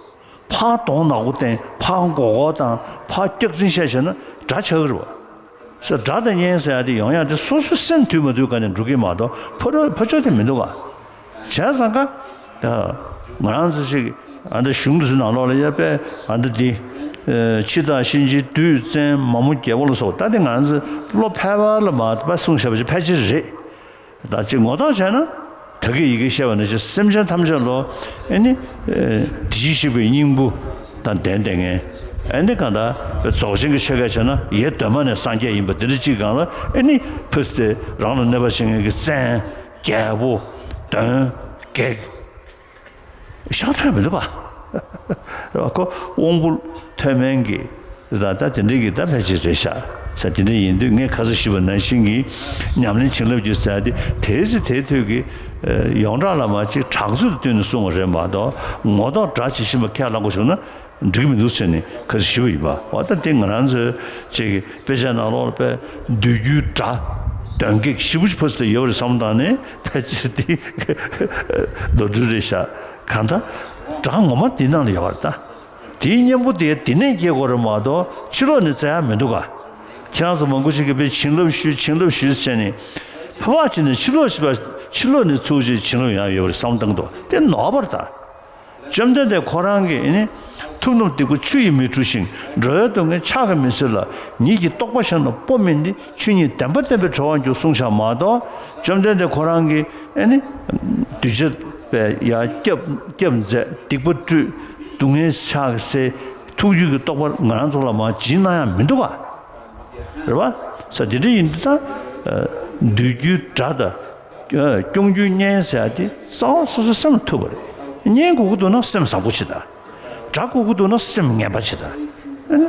ཕར་གདོང་ནག་པོ་བསྟན་ཕར་མགོ་སྐོར་བཏང་ཕར་སྐྱག་རྫུན་བཤད་བྱས་ན་དགྲ་ཆགས་ཀྱི་རེད་བ། ས་དགྲ་དང་གཉེན་ཟེར་ཡ་དེ་ཡོང་ཡ་དེ་སོ་སོའི་སེམས་དུལ་མ་དུལ་ག་ནས་འགྲོ་གི་མ་གཏོགས་ཕ་རོལ་ཕ་ཕྱོགས་དེ་མི་འདུག་ག་བྱས་ཙང་ཀ་ད་ང་རང་ཚོ་ཞིག་ཨ་འདི་གཞུང་དུ་ཚུད་ནང་ལོགས་ལ་ཡ་པས་ཨ་འདི་འདི་འཆི་བདག་གཤིན་རྗེ་བདུད་བཙན་མ་མོ་རྒྱལ་པོ་ལ་སོགས་ད་དེ་ང་རང་ཚོ་བློ་ཕལ་པ་ལ་མ་ད་པ་གསུངས་བཞག་པ་ཅིག་ཕལ་ཆེར་རེད། ད་ཅིག་ངོ་ཐག་བྱས་ན་ད་གིན་ཡི་གེ་བཤད་པ་ནང་བཞིན་སེམས་ཅན་ཐམས་ཅད་ལོ་ཨེ་ནི་དེ་བཞིན་གཤེགས་པའི་སྙིང་པོ་དང་ལྡན་ལྡན་ངེས། ཨེ་ནི་གང་ལྟར་རྫོགས་ཆེན་གྱི་ཆོས་སྐད་བྱས་ན་ཡེ་གདོད་མ་ནས་སངས་རྒྱས་ཡིན་པ་དེ་འདྲ་གཅིག་གང་ལ་ཨེ་ནི་ཕུ་སི་དེ་རང་ལ་གནོད་པ་བྱེད་མཁན་གྱི་བཙན་རྒྱལ་པོ་གདོན་བགེགས། ཤ་ཐོན་མི་འདུག་ག་རེད་བ། ཁོ་དབང་པོ་ཐོན་མིན་གྱི་ད་ད་དེ་འདྲའི་གི་ད་ཕལ་ཆེར་རེད་ཤག་ས་དེ་འདྲ་ཡིན་དུས་ངས་ཁ་སང་ཞུས་པ་ནང་བཞིན་གྱི་ཉམས་ལེན་བྱིན་རླབས་ཀྱི་ཟེར་ཡ་དེ་དེའི་ཚེ་དེའི་དུས་ཀྱི་ཡོངས་གྲགས་ལ་མ་ཅིག་གྲགས་ཚུལ་དུ་བསྟུན་ནས་གསུངས་པ་རེད་མ་གཏོགས་ངོ་ཐོག་དགྲ་ཇི་བཞིན་པ་ཁས་བླངས་པ་བྱུང་ན་འགྲིག་མི་འདུག་ཟེར་ནས་ཁ་སང་ཞུས་པ་ཡིན་པ། འོ་ད་དེ་ང་རང་ཚོའི་ཅིག་དཔེ་ཆ་ནང་ལོགས་ལ་དཔེ་བདུད་རྒྱུད་དགྲ་གདོན་བགེགས་ཞེ་པོ་ཅིག་ཕོ་སི་དེ་ཡོད་པ་རེད་བསམ་བློ་བཏང་ནས་ཕལ་ཆེར་དེ་ནོར་འཁྲུལ་རེད་ཤག་གང་ལྟར་དགྲ་ངོ་མ་འདི་ནང་ལ་ཡོད་པ་རེད་ད། དེའི་གཉེན་པོ་དེ་འདི་ནས་སྐྱེ་དགོས་རེད་མ་གཏོགས་ཕྱི་ལོགས་ནས་བཙལ་ཡ་མི་འདུག་ག་ཁྱེད་རང་ཚོ་མང་པོ་ཞིག་གིས་དཔེ་བྱིན་རླབས་ཞུས་བྱིན་རླབས་ཞུས་བྱས་ནས་ཕ་བག་ཕྱིན་ནས་ཕྱི་ལོགས་ཞིག་པ་ཕྱི་ལོགས་ནས་ཚུར་ཅིག་བྱིན་རླབས་ཡང་ཡོད་པ་རེད་བསམ་བློ་བཏང་འདུག་དེ་ནོར་བ་རེད་ད། བཅོམ་ལྡན་འདས་ཁོ་རང་གིས་ཨེ་ནི་ཐུབ་རྣམས་སྡིག་པ་ཆུ་ཡིས་མི་འཁྲུ་ཞིང་། འགྲོ་བའི་སྡུག་བསྔལ་ཕྱག་གིས་མི་སེལ་ལ། ཉིད་ཀྱི་རྟོགས་པ་གཞན་ལ་སྤོ་མིན་ཏེ། ཆོས་ཉིད་བདེན་པ་བསྟན་པས་གྲོལ་བར་འགྱུར་གསུངས་བཞག་མ་གཏོགས་བཅོམ་ལྡན་འདས་ཁོ་རང་གིས་ཨེ་ནི་གདུལ་བྱ་པའི་ཡ་སྐྱབས་སྐྱབས་མཛད་སྡིག་པ་བཀྲུས་སྡུག་བསྔལ་ཕྱག་གིས་སེལ་ཐུགས་རྒྱུད་ཀྱི་རྟོགས་པ་ང་རང་ཚོ་ལ་མ་བྱིན་གནང་ཡ་མི་འདུག་ག་རེད་བ། ས་དེ་འདྲ་ཡིན་དུས་ད་འདུལ་རྒྱུའི་དགྲ་དང་། སྐྱོང་རྒྱུའི་གཉེན་ཟེར་ཡ་དེ་རྩ་བ་སོ་སོའི་སེམས་ལ་ཐུག་པ་རེད། གཉེན་དགོས་ཀྱི་འདུག་ན་སེམས་བཟང་པོ་བྱེད་དང་། དགྲ་དགོས་ཀྱི་འདུག་ན་སེམས་ངན་པ་བྱེད་དང་། ཨ་ནི་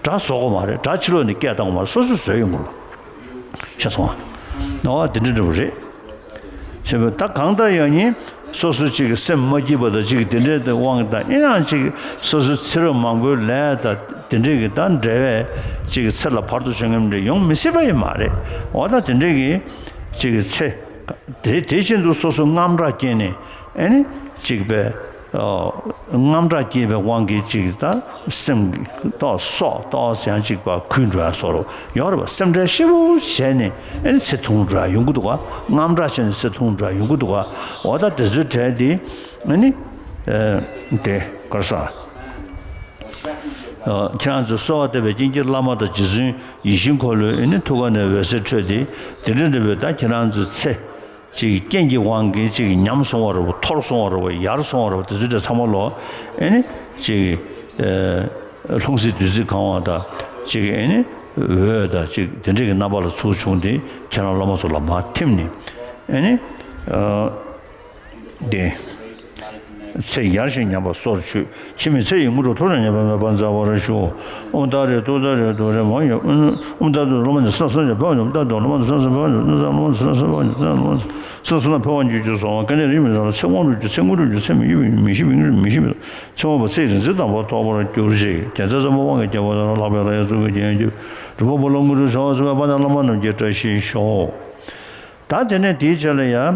དགྲ་བཟོ་དགོས་མ་རེད། དགྲ་ཕྱི་ལོགས་ནས་སྐད་བཏང་དགོས་མ་རེད། སོ་སོས་བཟོས་ཡོང་དགོས། ཤེས་སོང་ང་། ནོར་བ་དེ་འདྲ་འདྲ་པོ་རེད། ཞེས་པ་ད་གང་ལྟར་ཡང་ཉིན་སོ་སོ་གཅིག་གི་སེམས་མ་སྐྱིད་པ་དང་གཅིག་གི་དེ་འདྲའི་དབང་དང་ཨེ་ཡང་གཅིག་སོ་སོའི་ཚེ་རབས་མང་པོའི་ལས་དང་དེ་འདྲའི་གི་ད་འབྲེལ་བའི་གཅིག་གི་ཚེ་ལ་བར་དུ་བྱུང་ངམ་འདྲ་ཡོང་མི་སྲིད་པ་ཡིན་མ་རེད། འོ་ད་དེ་འདྲའི་གི་གཅིག་གི་ཚེ། དེ་དེ་བཞིན་དུ་སོ་སོ་རྔམ་དྲག་སྐྱེས་ནས་ཨེ་ནི་གཅིག་པའི་ཨོ། རྔམ་དྲག་སྐྱེས་པའི་དབང་གིས་གཅིག་ད་སེམས་ཏོག་སྲོག་ཏོག་ཙམ་ཡང་གཅིག་པ་གུད་འགྲོ་ཡ་སོགས་ཡོད་རེད་པ། སེམས་ཁྲལ་ཞེ་པོ་བྱས་ནས་ཨེ་ནི་ཚེ་ཐུང་འགྲོ་ཡ་ཡོང་གི་འདུག་ག་རྔམ་དྲག་བྱས་ནས་ཚེ་ཐུང་འགྲོ་ཡ་ཡོང་གི་འདུག་ག་འོ་ད་དེ་ཚོའི་གྲས་དེ་ཨེ་ནི་དེ་ག་རེ་ཟ། ཁྱེད་རང་ཚོས་གསོལ་བ་བཏབ་པའི་རྐྱེན་གྱིས་བླ་མ་དང་རྗེ་བཙུན་ཡིད་བཞིན་འཁོར་ལོའི་ཨེ་ནི་ཐུགས་ཀ་ནས་འོད་ཟེར་འཕྲོས་ཏེ་དེ་འདྲ་འདྲ་བའི་ད་ཁྱེད་རང་ཚོའི་ཚེ། ཅིག་རྐྱེན་གྱི་དབང་གིས་ཅིག་ཉམས་སོང་བ་རེད་པ། འཐོར་སོང་བ་རེད་པ། ཡར་སོང་བ་རེད་པ། དེ་ཚོ་དེ་ཚང་མ་ལོ་ཨེ་ནི་ཅིག་ལྷུང་བཟེད་བདུད་རྩིས་གང་བ་དང་ཅིག་ཨེ་ནི་འོད་དང་ཅིག་དེ་འདྲ་གི་རྣམ་པ་ལ་ཚུར་བྱུང་སྟེ་ཁྱེད་རང་སློབ་མ་ཚོ་ལ་མར་ཐིམ་ནས་ཨེ་ནི། ཏེ། ཚེ་ཡར་ཞིང་ཉམས་པ་སོར་ཆུད། འཆི་མེད་ཚེ་ཡི་དངོས་གྲུབ་ཐོབ་ཀྱང་ཉམས་པ་མེད་པར་མཛད་པར་ཞུ། ཨོཾ་ཏཱ་རེ་ཏུཏྟཱ་རེ་ཏུ་རེ་མ་ཡ། ཨོཾ་ཏཱ་རེ་ཏུ་སློབ་མ་ནི་སེམས་ལ་སེམས་ཀྱི་ཕན་པ་ཡོད། ཨོཾ་ཏཱ་རེ་ཏུ་སློབ་མ་ནི་སེམས་ལ་སེམས་ཀྱི་ཕན་པ་ཡོད། སེམས་ལ་སེམས་ཀྱི་ཕན་པ་ཡོད། སེམས་ལ་སེམས་ཀྱི་ཕན་པ་ཡོད། སེམས་ལ་སེམས་ཀྱི་ཕན་པ་ཡོད། ཚེ་དབང་སྒྲུབ་རྒྱུ། ཚེ་དངོས་སྒྲུབ་རྒྱུ། ཚེ་མི་འགྱུར་བའི་མི་ཤི་བའི་མི་ཤི་བའི་ཚེ་དབང་པོ་ཚེ་ཡི་རིག་འཛིན་དམ་པ་ཐོབ་པར་གྱུར་ཅིག་རྒྱལ་སྲས་ཚོགས་པའི་དབང་གིས་རྒྱལ་པོ་དང་ལྷག་པའི་ལྷ་ཡི་གཙུག་གི་རྒྱན་གྱུར། འགྲུབ་པ་པོ་ལ་དངོས་གྲུབ་ཕྱོགས་སུ་སྤེལ་བ་དང་བླ་མ་རྣམས་ཀྱི་བཀྲ་ཤིས་ཤོག་ད་དེ་ནས་དེའི་རྗེས་ལ་ཡང་།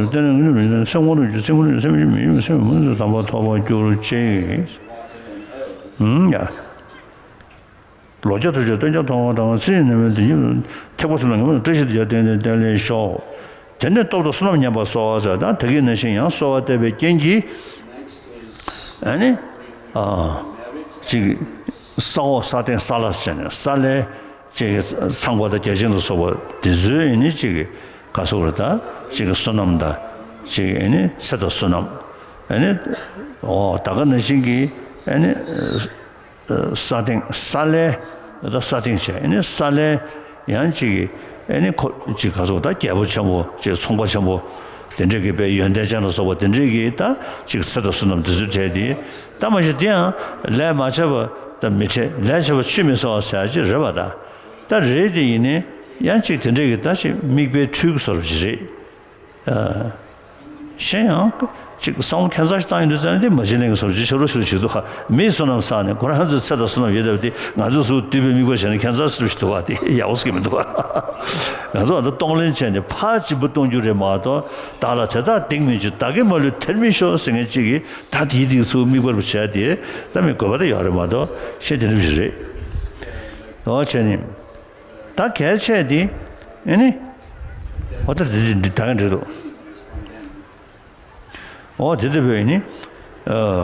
ཡོད་བསྟན་ལས་ངེས་འབྱུང་ལུས་ལྡན་སེམས་ཁོང་དུ་འཇུག་སེམས་ཁོང་དུ་འཇུག་སེམས་ཤིང་མི་ཡིན་སེམས་མི་ཡིན་དམ་པ་ཐོབ་པར་གྱུར་ཅིག་ཧུམ་ཡ། ལོ་བརྒྱ་ཐུབ་ཆེན་སྟོན་ཀྱང་མཐོང་བ་དང་སྲིད་ནས་མེད་དེ་ཉིད་ཐེག་པ་གསུམ་ལ་ངེས་པར་བཀྲ་ཤིས་དེ་ཡང་བརྟན་བརྟན་ལས་ཤོག་དེ་ནས་སྟོབས་དང་བསོད་ནམས་ཉམས་པ་གསོ་བ་ཟེར་ད་དེ་གའི་ནང་བཞིན་ཡང་གསོ་བ་བསྟན་པའི་རྐྱེན་གྱིས་ཨ་ནི་ཨ་ཅིག་ས་འོག་ས་སྟེང་ས་བླ་ཟེར་ནས་ས་བླའི་ཅིག་ཚངས་པ་དང་བརྒྱ་བྱིན་ལ་སོགས་པ་དེ་ཚོའི་ཨ་ནི་ཅིག་ག་སོགས་རེད་ད་ཅིག་བསོད་ནམས་དང་ཅིག་ཨ་ནི་ཚེ་དང་བསོད་ནམས་ཨ་ནི་འོ་ད་ག་ནང་བཞིན་གྱི་ཨ་ནི། ས་སྟེང་ས་བླའི་ད་ས་སྟེང་བྱས་ཨ་ནི་ས་བླའི་ཡང་ཅིག་ཨ་ནི་ཁོ་ཅིག་ག་ཚོད་ད་རྒྱལ་པོ་ཆེན་པོ་ཅིག་ཚོང་པ་ཆེན་པོ་དེ་འདྲས་ཀྱི་དཔེ་ཡོན་ཏན་ཅན་ལ་སོགས་པ་དེ་འདྲས་ཀྱི་ད་ཅིག་ཚེ་དང་བསོད་ནམས་དེ་ཚོ་སྤྲད་དེ་ད་མ་གཞི་དེ་ཡང་ལས་མ་བྱས་པ་ད་མི་འཕྲད་ལས་བྱས་པ་ཆུད་མི་ཟ་བ་ཟེར་ཡ་ཅིག་རེད་པ་ད་ད་རེད་དེ་ཡིན་ནི་ཡང་ཅིག་དེ་འདྲས་ཀྱི་ད་ཅིག་དམིགས་པའི་འཕྲུལ་གྱི་བཟོ་འདྲ་ཅིག་རེད། ཨ། གཞན་ཡང་། གཅིག་བསམ་བློ་ཁྱད་མཚར་ཞིག་བཏང་ཡོང་དུས་ཙང་ནས་དེ་མ་བྱིན་ལེན་གྱི་བཟོ་བྱེད་ཆོག་རོགས་ཞུ་ཞིག་འདུག་ག་མིས་བསོད་ནམས་བསགས་ནས་ཁོ་རང་ཚོའི་ཚེ་དང་བསོད་ནམས་ཡོད་བསྡད་པ་དེ་ང་ཚོས་གཟུགས་བསྡུས་པའི་དམིགས་པ་བྱས་ནས་ཁྱད་མཚར་ཞིག་འདུག་ག་དེ་ཡག་པོ་ཟེར་གྱི་མི་འདུག་ག་ང་ཚོ་ཨ་ད་གཏོང་ལེན་བྱས་ནས་ཕར་སྤྱི་པོ་གཏོང་རྒྱུ་རེད་མ་གཏོགས་བདག་ལ་དེ་དག་སྡིག་མི་འཇུག་བདག་གིས་མ་ལུས་དེར་མི་ཤོག་ཟེར་མཁན་གཅིག་གིས་ད་དེའི་དེའི་ཚུལ་དམིགས་པར་བྱས་ཏེ་ད་མི་དགོས་པ་ད་ཡོད་རེད་མ་གཏོགས་ཤེས་དེ་འདྲ་ཞིག་རེད། འོ་བྱས་ནས། ད་གལ་ཆེ་དེ། ཨེ་ནི། འོ་ད་དེ་དེ་ད་ག་འདྲ་འདུག་འོ་དེ་ལྟ་བུའི་ནི།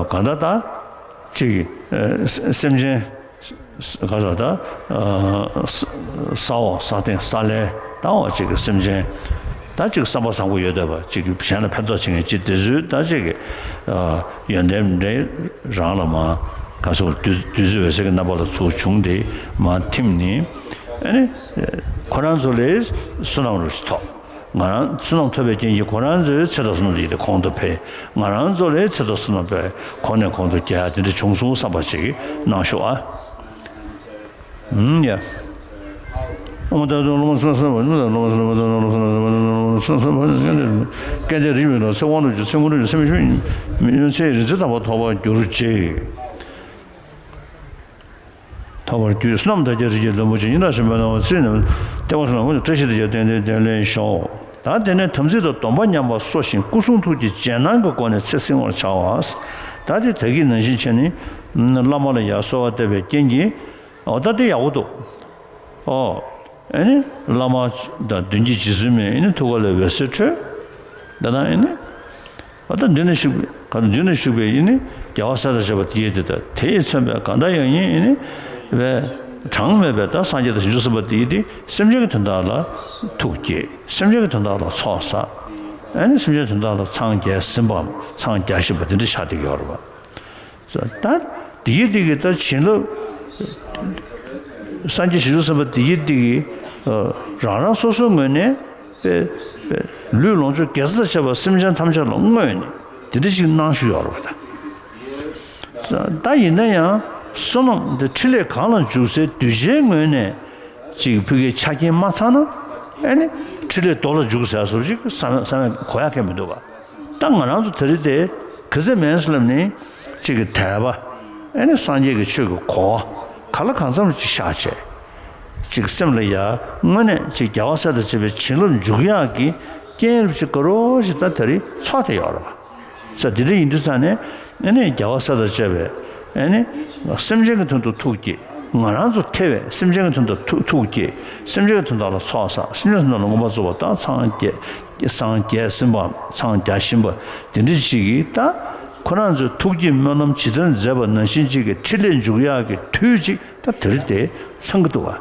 གང་ལྟར་ད། ཅིག་སེམས་ཅན། ག་ཟེར་ད། ས་འོག་ས་སྟེང་ས་བླའི་ད་འོ་ཅིག་སེམས་ཅན། ད་ཅིག་བསམ་པ་བཟང་པོ་ཡོད་བསྡད་པ་ཅིག་གཞན་ལ་ཕན་ཐོགས་བྱེད་མཁན་ཅིག་དེ་ཚོའི་ད་ཅིག་ཡོན་ཏན་འདྲ་རང་ལ་མ། ག་ཟེར་བདུད་རྩི་འོད་ཟེར་གྱི་རྣམ་པ་ལ་ཚུར་བྱུང་སྟེ་མ་ཐིམ་ནི། ཨ་ནི། ཁོ་རང་ཚོ་ལས་བསོད་ནམས་རུ་ཐོབ། ང་རང་བསོད་ནམས་ཐོབ་པའི་རྐྱེན་གྱིས་ཁོ་རང་ཚོའི་ཚེ་དང་བསོད་ནམས་ཀྱི་དེ་གོང་དུ་འཕེལ། ང་རང་ཚོ་ལས་ཚེ་དང་བསོད་ནམས་པའི་གོང་ནས་གོང་དུ་རྒྱས་དེ་འདྲ་བྱུང་སོང་བསམ་པ་ཞིག་གནང་ཤོག་ཨ། ཨུམ་ཡ། ཨོཾ་ཏཱ་ཏཱ་སློབ་མ་སོ་སོ་སོ་སོ་སྐལ་ལྡན་རིགས་མེད་ལ་ཚེ་དབང་དུ་བྱུང་སེམས་ཁོང་དུ་བྱུང་སེམས་ཤིང་ཡོན་ཚེ་རིག་འཛིན་དམ་པ་ཐོབ་པར་གྱུར་ཅིག་ཐོབ་པར་གྱུར། བསོད་ནམས་དར་རྒྱས་རིགས་ཀྱི་བློན་པོ་ཆེ་སྙིང་ཐག་ཆོད་པའི་སྣང་བ་སྲིད་ནས་བསྟན་པ་སོགས་ལ་བཀྲ་ཤིས་དར་རྒྱས་ཏན་ཏན་ལྡན་ལེན་ཤོག་ད་དེ་ནས་དམ་ཚིག་དང་སྡོམ་པ་ཉམས་པ་གསོ་ཞིང་སྐུ་གསུང་ཐུགས་ཀྱི་རྗེས་གནང་གི་སྒོ་ནས་ཚེ་བསྲིང་བར་བྱའོ། ད་དེ་ད་གིན་ནང་བཞིན་བྱས་ནས་བླ་མ་ལ་ཡར་གསོལ་བ་བཏབ་པའི་རྐྱེན་གྱིས་འོ་ད་དེ་ཡག་པོ་འདུག་ཨོ། ཨེ་ནི། བླ་མ་དང་མདུན་གྱི་རྗེ་བཙུན་མའི་ཨེ་ནི་ཐུགས་ཀ་ལ་འོད་ཟེར་འཕྲོས། ད་ནང་ཨེ་ནི། ཨ་ད་མདུན་ན་བཞུགས་པའི་ག་མདུན་ན་བཞུགས་པའི་ཨེ་ནི། རྒྱལ་བ་སྲས་དང་བཅས་པ་དེ་ཡི་དེ་དང་དེ་ཡིས་མཚོན་པའི་གང་དག་ཡང་ཡིན་ཨེ་ནི། བའི། གྲངས་མེད་པའི་ད་སངས་རྒྱས་དང་བྱང་ཆུབ་སེམས་དཔའ་དེ་ཡི་དེ་སེམས་ཅན་གྱི་དོན་དག་ལ་ཐུགས་བསྐྱེད། སེམས་ཅན་གྱི་དོན་དག་ལ་ཚོགས་བསགས། ཨེ་ནི་སེམས་ཅན་དོན་དག་ལ་འཚང་རྒྱ་ཟིན་པའམ་འཚང་རྒྱ་བཞིན་པ་དེ་འདྲ་ཆགས་བསྡད་ཀྱི་ཡོད་རེད་པ། ད་དེ་ཡི་དེ་གི་ད་བྱིན་རླབས། སངས་རྒྱས་བྱང་ཆུབ་སེམས་དཔའ་དེ་ཡི་དེ་གི་རང་རང་སོ་སོའི་ངོས་ནས་པའི་པའི་ལུས་ལོངས་སྤྱོད་དགེ་རྩ་དང་བཅས་པ་སེམས་ཅན་ཐམས་ཅད་ལ་བསྔོས་ནས་དེ་འདྲ་ཞིག་གནང་ཞུ་ཡོད་རེད་པ་ད། ད་ཡིན་ན་ཡང་བསོད་ནམས་འདི་འཕྲིན་ལས་གང་ལ་འཇུག་སའི་གདུལ་བྱའི་ངོས་ནས་ཅིག་ཕ་གིའི་ཆ་རྐྱེན་མ་ཚང་ན། ཨེ་ནི་འཕྲིན་ལས་རྡོ་ལ་འཇུག་ཟེར་བཟོ་ཅིག་བསམ་བསམ་གོ་ཡག་གི་མི་འདུག་ག་ད་ང་རང་ཚོ་དེ་རིང་དེ་ག་ཚད་མེད་ཟེར་ལབ་ནི་ཅིག་གི་དད་པ། ཨེ་ནི་སངས་རྒྱས་ཀྱི་ཆོས་ཀྱི་གོ་བ་ག་ལ་གང་འཚམ་ཅིག་བཞག་བྱས། ཅིག་སེམས་ལ་ཡ་དངོས་གནས་ཅིག་རྒྱལ་བ་སྲས་དང་བཅས་པའི་བྱིན་རླབས་འཇུག་ཡག་གི་རྐྱེན་རབ་ཅིག་ག་རོ་ཞིག་ད་དེ་རིང་ཚོགས་བསྡད་ཡོད་རེད་པ། ས་དེ་འདྲ་ཡིན་དུས་ཙང་ནས་ཨེ་ནི་རྒྱལ་བ་སྲས་དང་བཅས་པའི་ཨེ་ནི་སེམས་ཅན་གྱི་དོན་དུ་ཐུགས་བསྐྱེད། ང་རང་ཚོ་ཐེ་བའི་སེམས་ཅན་གྱི་དོན་དུ་ཐུགས་ཐུགས་བསྐྱེད། སེམས་ཅན་གྱི་དོན་དག་ལ་ཚོགས་བསགས། སེམས་ཅན་གྱི་དོན་དག་ལ་མངོན་པར་རྫོགས་པ་དང་སངས་རྒྱས་སངས་རྒྱས་ཟིན་པའམ་སངས་རྒྱ་བཞིན་པ་དེ་འདྲ་ཞིག་གིས་ད་ཁོ་རང་ཚོའི་ཐུགས་བསྐྱེད་སྨོན་ལམ་ཇི་ལྟར་མཛད་པ་ནང་བཞིན་ཅིག་གི་འཕྲིན་ལས་འཇུག་ཡག་གི་དུས་ཅིག་ད་དེ་རིང་དེ་ཚང་གི་འདུག་ག་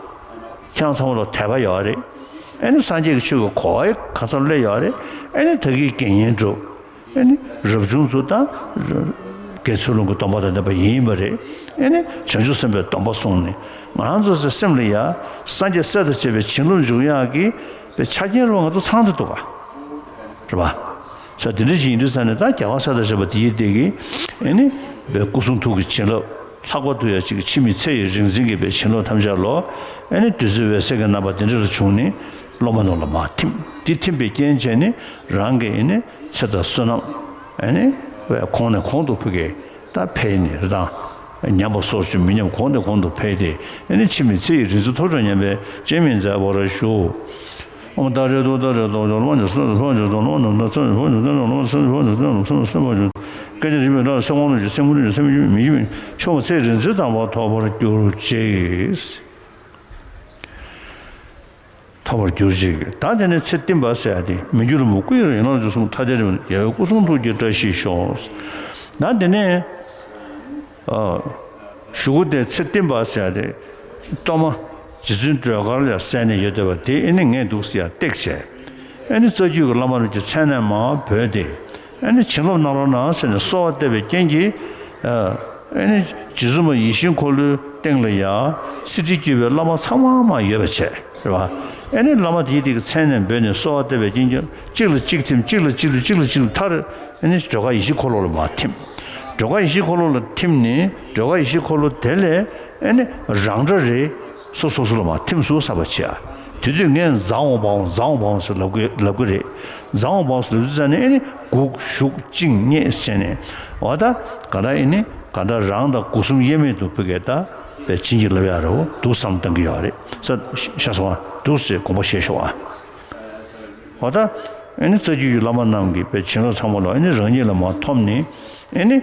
ཁྱེད་རང་ཚང་མ་ལ་དད་པ་ཡོད་རེད། ཨེ་ནི་སངས་རྒྱས་ཀྱི་ཆོས་ཀྱི་གོ་བ་ག་ཚོད་སླེབས་ཡོད་རེད། ཨེ་ནི་ད་གིན་དགེ་བསྙེན་སྒྲུབ། ཨེ་ནི་རབ་བྱུང་ཚོ་དང་། དགེ་ཚུལ་སློང་གི་སྡོམ་པ་དང་ལྡན་པ་ཡིན་པ་རེད། ཨེ་ནི་བྱང་ཆུབ་སེམས་དཔའི་སྡོམ་པ་བསྲུངས་ནས་ང་རང་ཚོ་སེམས་ལ་ཡ་སངས་རྒྱས་སྲས་དང་བཅས་པའི་བྱིན་རླབས་འཇུག་ཡག་གི་པའི་ཆ་རྐྱེན་རུ་ང་ཚོ་ཚང་དུ་འདུག་ག་རེད་པ། ས་དེ་འདྲ་ཞིག་ཡིན་དུས་ས་ནས་ད་རྒྱལ་བ་སྲས་དང་བཅས་པ་དེ་ཡི་དེ་གི་ཨེ་ནི་པའི་སྐུ་གསུང་ཐུགས་ཀྱི་བྱིན་རླབས། ལྷག་པར་དུ་ཡང་ཅིག་འཆི་མེད་ཚེ་ཡི་རིག་འཛིན་གྱི་པའི་བྱིན་རླབས་ཐམས་ཅད་ལོ། ཨེ་ནི་བདུད་རྩི་འོད་ཟེར་གྱི་རྣམ་པ་དེ་འདྲ་ལ་བྱུང་ནས་སློབ་མ་རྣམས་ལ་མར་ཐིམ། དེ་ཐིམ་པའི་རྐྱེན་བྱས་ནས་རང་གི་ཨེ་ནི་ཚེ་དང་བསོད་ནམས་ཨེ་ནི་པའི་གོང་ནས་གོང་དུ་ཕ་གིར་ད་འཕེལ་ནས་རེད་དང་། ཉམས་པ་སོར་ཆུད་མི་ཉམས་གོང་ནས་གོང་དུ་འཕེལ་ཏེ་ཨེ་ནི་འཆི་མེད་ཚེ་ཡི་རིག་འཛིན་ཐོབ་བྱར་སྙམ་པའི་སྤྱན་མི་མཛད་པར་ཞུ། ཨོཾ་ཏཱ་རེ་ཏུ་ཏཱ་རེ་ཏུ་ཇོ་ལོ་མ་ཇོ་སུ་ལོ་ཇོ་ལོ་མ་ནོ་ནོ་ཚ་ཇོ་ཇོ་ལོ་མ་ཇོ་སུ་ལོ་ཇོ་ལོ་མ་ཇོ་སུ་ལོ་ཇོ་སྐད་ཅིག་རིང་མོའི་སྒྲ་ལ་སེམས་དབང་ལོངས་ཀྱིས་སེམས་ཁོང་ཁྲོས་ཀྱིས་སེམས་མི་མི་ཤི་བའི་མཆོག་ཚེ་རིག་འཛིན་དམ་པ་ཐོབ་པར་གྱུར་ཅིག་ཐོབ་པར་གྱུར་ཅིག་ད་དེ་ནས་ཚེ་བརྟན་པ་ཟེར་ཡ་དེ་མི་འགྱུར་མོད་སྐུ་ཡི་ཡན་ལག་འཇུག་གསུམ་ཐ་དད་རིམ་རྒྱལ་བའི་སྐུ་གསུང་ཐུགས་ཀྱི་བཀྲ་ཤིས་ཤོག་ད་དེ་ནས། གཞུག་གུ་དེ་ཚེ་བརྟན་པ་ཟེར་ཡ་དེ། གཏོར་མ་རྗེ་བཙུན་སྒྲོལ་དཀར་ལ་གསན་ནས་ཡོད་བསྡད་པ་དེ་ཨེ་ནི་ངས་འདུག་ཟེར་ཡ་བཏེགས་བྱས། ཨེ་ནི་རྩ་རྒྱུད་ཀྱི་བླ་མ་རྣམས་ཀྱི་མཚན་ནས་མར་བོས་ཏེ། ཨེ་ནི་བྱིན་རླབས་གནང་རོགས་གནང་ཟེར་ནས་གསོལ་བ་བཏབ་པའི་རྐྱེན་གྱིས། ཨེ་ནི་རྗེ་བཙུན་མ་ཡིད་བཞིན་འཁོར་ལོའི་སྟེང་ལ་ཡང་ཚེ་ཁྲིད་བརྒྱུད་པའི་བླ་མ་ཚང་མ་མར་ཡོད་པ་བྱས། རེད་བ། ཨེ་ནི་བླ་མ་དེའི་དེ་གི་མཚན་ནས་འབོད་ནས་གསོལ་བ་བཏབ་པའི་རྐྱེན་གྱིས་གཅིག་ལ་གཅིག་ཐིམ། གཅིག་ལ་གཅིག་ལ་གཅིག་ལ་གཅིག་ལ་མཐར་ཨེ་ནི་སྒྲོལ་དཀར་ཡེ་ཤེས་འཁོར་ལོ་ལ་མར་ཐིམ། སྒྲོལ་དཀར་ཡེ་ཤེས་འཁོར་ལོ་ལ་ཐིམ་ནས་སྒྲོལ་དཀར་ཡེ་ཤེས་འཁོར་ལོ་དེ་ལས་ཨེ་ནི་རང་སྒྲ་རེ་སོ་སོ་སོ་ལ་མར་ཐིམ་སོང་བསམ་པ་བྱེད་ཨ། དེ་དུས་ངས་ཛཿ་འོང་པ་འོང་ཛཿ་འོང་པ་འོང་ཟེར་ལབ་གི་ལབ་གི་རེད། ཛཿ་འོང་པ་འོང་ཟེར་ལབ་དུས་ཙ་ནས་ཨེ་ནི་དགུག་གཞུག་བཅིངས་མཉེས་ཟེར་ནས་འོ་ད་ག་ད་ཨེ་ནི་ག་ད་རང་དང་སྒོ་གསུམ་དབྱེར་མེད་དུ་ཕ་གིར་ད། པའི་བྱིན་གྱིས་བརླབས་ཡག་རེད་འོ་འདུག་བསམ་བཏང་གི་ཡོད་རེད། ས་ཤ་སོང་ཨ་འདུག་ཟེར་དགོངས་པ་བཞེས་ཤོག་ཨ། འོ་ད་ཨེ་ནི་རྩ་རྒྱུད་ཀྱི་བླ་མ་རྣམས་ཀྱི་པའི་བྱིན་རླབས་ཚང་མ་ལོ་ཨེ་ནི་རང་ཉིད་ལ་མར་ཐོབ་ནས་ཨེ་ནི་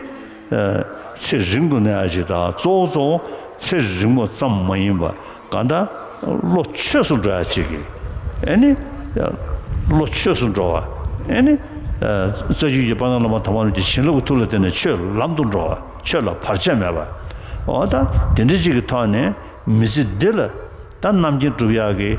ཚེ་རིང་དུ་གནས་ཡག་ཅིག་དང་གཙོ་བོ་གཙོ་བོ་ཚེ་རིང་པོ་ཙམ་མ་ཡིན་པ་གང་ལྟར་བློ་ཆོས་སུ་འགྲོ་ཡག་ཅིག་གི་ཨེ་ནི་བློ་ཆོས་སུ་འགྲོ་བ་ཨེ་ནི་རྩ་རྒྱུད་ཀྱི་དཔལ་ནཱ་བླ་མ་དམ་པ་རྣམས་ཀྱི་བྱིན་རླབས་ཀྱི་མཐུ་ལ་བརྟེན་ནས་ཆོས་ལམ་དུ་འགྲོ་བ། ཆོས་ལ་བར་ཆད་མེད་པ། འོ་ད་དེ་འདྲ་ཅིག་གི་ཐོག་ནས་མི་ཚེ་འདི་ལ་ད་རྣམ་མཁྱེན་སྒྲུབ་ཡག་གི་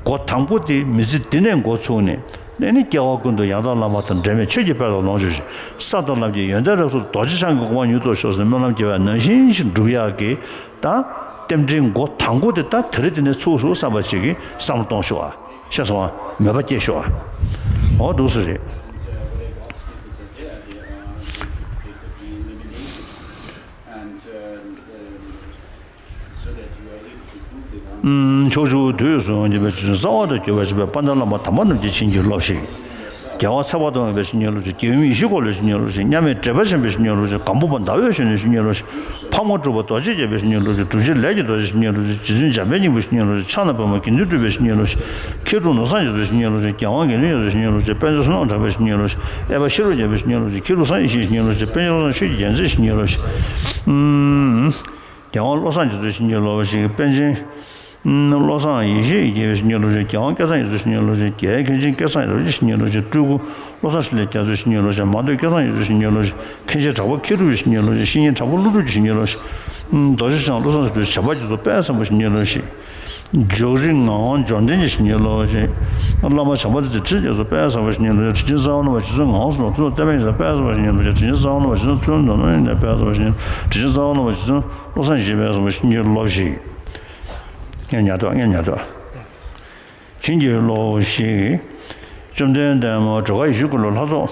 སྒོ་དང་པོ་དེ་མི་ཚེ་འདི་ནས་འགོ་ཚུགས་ནས་ཨེ་ནི་སྐྱེ་བ་ཀུན་ཏུ་ཡང་དག་བླ་མ་དང་འབྲལ་མེད་ཆོས་ཀྱི་དཔལ་ལ་ལོངས་སྤྱོད་ཅིང་ས་དང་ལམ་གྱི་ཡོན་ཏན་རབ་གསལ་རྡོ་རྗེ་འཆང་གི་གོ་འཕང་མྱུར་ཐོབ་ཤོག་ཟེར་སྨོན་ལམ་རྒྱབ་ཡག་ནང་བཞིན་ཞིག་སྒྲུབ་ཡག་གི་ད་རྟེན་འབྲེལ་སྒོ་དང་པོ་དེ་ད་དེ་རིང་འདི་ནས་ཚུགས་སོང་བསམ་པ་ཅིག་གི་བསམ་བློ་གཏོང་ཤོག་ཨ། ཤེས་སོང་ཨ། མོས་པ་སྐྱེ་ཤོག་ཨ། འོ་འདུག་སེ་རེད། ཕྱོགས་བཅུ་དུས་གསུམ་གྱི་པའི་གསང་བ་དང་གྱུར་པ་ཆེན་པོའི་དཔལ་ལྡན་བླ་མ་དམ་པ་རྣམས་ཀྱི་བྱིན་གྱིས་རློབས་ཤིག་རྒྱལ་བ་ཚེ་དཔག་ཏུ་མེད་པའི་བྱིན་གྱིས་རློབས་ཤིག་རྒྱལ་ཡུམ་ཡེ་ཤེས་འཁོར་ལོའི་བྱིན་གྱིས་རློབས་ཤིག་མཉམ་མེད་འབྲེལ་པ་ཆེན་པོའི་བྱིན་གྱིས་རློབས་ཤིག་སྒམ་པོ་པ་ཟླ་འོད་བཞུགས་ནས་བྱིན་གྱིས་རློབས་ཤིག་ཕག་མོ་གྲུ་པ་རྡོ་རྗེས་བརྒྱན་པའི་བྱིན་གྱིས་རློབས་ཤིག་གྲུབ་ཆེན་ལས་ཀྱི་རྡོ་རྗེས་བྱིན་གྱིས་རློབས་ཤིག་རྗེ་བཙུན་འཇམ་དཔལ་སྙིང་པོས་བྱིན་གྱིས་རློབས་ཤིག་ཕྱག་ན་པདྨོ་དགེ་འདུན་གྲུབ་པས་བྱིན་གྱིས་རློབས་ཤིག་མཁས་གྲུབ་ནོར་བཟང་རྒྱ་མཚོས་བྱིན་གྱིས་རློབས་ཤིག་རྒྱལ་དབང་དགེ་འདུན་ཡོངས་སུ་བྱིན་གྱིས་རློབས་ཤིག་དཔལ་འབྱོར་བསོད་ནམས་གྲགས་པས་བྱིན་གྱིས་རློབས་ཤིག་ཨེ་ཕ་ཤེས་རབ་རྒྱལ་པོས་བྱིན་གྱིས་རློབས་ཤིག་མཁས་གྲུབ་བསམ་ཡས་ཤིང་བྱིན་གྱིས་རློབས་ཤིག་དཔལ་འབྱོར་བློ་བཟང་ཆོས་ཀྱི་རྒྱལ་མཚན་བྱིན་གྱིས་རློབས་ཤིག་རྒྱལ་དབང་བློ་བཟང་རྒྱ་མཚོས་བྱིན་གྱིས་རློབས་པ་ཞིག་པཎ་ཆེན། བློ་བཟང་ཡེ་ཤེས་ཀྱིས་བྱིན་གྱིས་རློབས་ཤིག་རྒྱལ་དབང་སྐལ་བཟང་ཡེ་ཤེས་བྱིན་གྱིས་རློབས་ཤིག་རྒྱལ་བའི་མཁན་ཆེན་སྐལ་བཟང་ཡེ་ཤེས་བྱིན་གྱིས་རློབས་ཤིག་སྤྲུལ་སྐུ་བློ་བཟང་འཕྲིན་ལས་རྒྱ་མཚོས་བྱིན་གྱིས་རློབས་ཤིག་མ་ལྟོས་སྐལ་བཟང་ཡེ་ཤེས་བྱིན་གྱིས་རློབས་ཤིག་མཁན་ཆེན་གྲགས་པ་མཁས་གྲུབ་ཀྱིས་བྱིན་གྱིས་རློབས་ཤིག་བཤེས་གཉེན་གྲགས་པ་ཀླུ་སྒྲུབ་ཀྱིས་བྱིན་གྱིས་རློབས་ཤིག་རྡོ་རྗེ་འཆང་བློ་བཟང་སི་ཏུ་བྱམས་པ་རྒྱ་མཚོ་དཔལ་བཟང་པོས་བྱིན་གྱིས་རློབས་ཤིག་འཇོག་རིགས་ངག་དབང་འབྱོར་ལྡན་གྱིས་བྱིན་གྱིས་རློབས་ཤིག་བླ་མ་བྱམས་པ་ཏི་ཙི་ཁྲི་རྒྱ་མཚོ་དཔལ་བཟང་པོས་བྱིན་གྱིས་རློབས་ཤིག་དྲིན་ཅན་གསང་བ་བླ་མ་རྗེ་བཙུན་ངག་དབང་ཟེར་བ་ཐུབ་བསྟན་དཔལ་གྱི་ས་དཔལ་བཟང་པོས་བྱིན་གྱིས་རློབས་ཤིག་དྲིན་ཅན་གསང་བ་བླ་མ་རྗེ་བཙུན་ཐུབ་བསྟན་ནོར་བུ་དཔལ་བཟང་པོས་བྱིན་གྱིས་རློབས་ཤིག་དྲིན་ཅན་གསང་བ་བླ་མ་རྗེ་བཙུན་བློ་བཟང་ཡེ་ཤེས་དཔལ་བཟང་པོས་བྱིན་གྱིས་རློབས་ཤིག་ངས་ཉར་ཐོག་ངས་ཉར་ཐོག་བྱིན་གྱིས་རློབས་ཤིག་བཅོམ་ལྡན་འདས་མ་སྒྲོལ་དཀར་ཡེ་ཤེས་འཁོར་ལོའི་ལྷ་ཚོགས།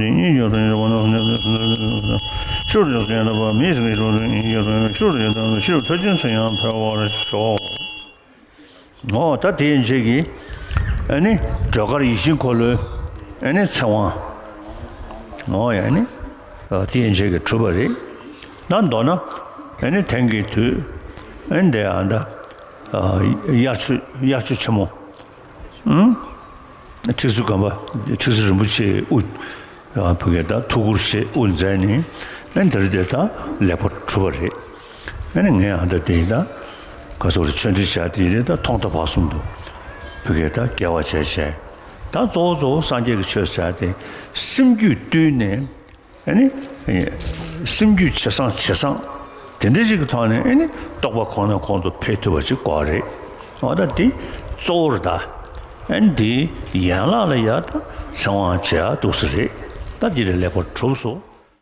ཏེ་སྙིང་རྗེ་དང་ཉེ་བར་སྣང་། ཤུགས་ཀྱིས་ཀྱང་དག་པ་མི་ཡི་སེང་གེའི་དྲུང་དུ་སྙིང་རྗེ་དང་ཤུགས་ཀྱིས་ཀྱང་དག་པ་ཤེའུ་མཐུ་ཆེན་ཚེ་ཡང་འཕེལ་བར་ཤོག། འོ་ད་དེ་ཡན་ཆད་ཀྱི་ཨ་ནི་སྒྲོལ་དཀར་ཡིད་བཞིན་འཁོར་ལོའི་ཨ་ནི་ཚེ་དབང་། འོ་ཡ་ནི་དེ་ཡན་ཆད་ཀྱི་གྲུབ་པ་རེད། ད་མདོར་ན་ཨ་ནི་དེང་གི་དུས་ཨ་ནི་འདི་ཨ་ད་དབྱར་ཆོས་དབྱར་ཆོས་ཆེན་མོ། ཁྲི་ཟུར་སྒམ་པ་ཁྲི་ཟུར་རིན་པོ་ཆེའི་དབུ་བོད་སྐད་དང་ཐུགས་ཁུར་ཆེ་དབུ་མཛད་ནས་ཨ་ནི་འདིར་དེ་དག་ལེགས་པར་གྲུབ་པ་རེད། ཨ་ནི་ངས་ཨ་ད་དེ་ཡིན་ད་ག་ཚོད་རེད་ཆོས་འབྲེལ་བྱ་དེ་ཡིན་ད་ཐོག་མཐའ་བར་གསུམ་དུ་བོད་སྐད་དང་དགེ་བ་བྱས་བྱས་ད་གཙོ་བོ་གཙོ་བོ་སངས་རྒྱས་ཀྱི་ཆོས་བྱ་དེ་སེམས་རྒྱུད་བཏུལ་ནས། ཨ་ནི། སེམས་རྒྱུད་ཇེ་བཟང་ཇེ་བཟང་། དེ་འདྲ་ཞིག་གི་ཐོག་ནས་ཨ་ནི་རྟོགས་པ་གོང་ནས་གོང་དུ་འཕེལ་ཐུབ་པ་ཞིག་དགོས་རེད། འོ་ད་འདི་གཙོ་བོར་ད། ཨ་ནི་འདིའི་ཡན་ལག་ལ་ཡ་ད་ཚེ་དབང་བྱེད་ཡ་འདུག་ས་རེད། ད་འདི་ལས་ལེགས་པར་གྲུབ་སོང་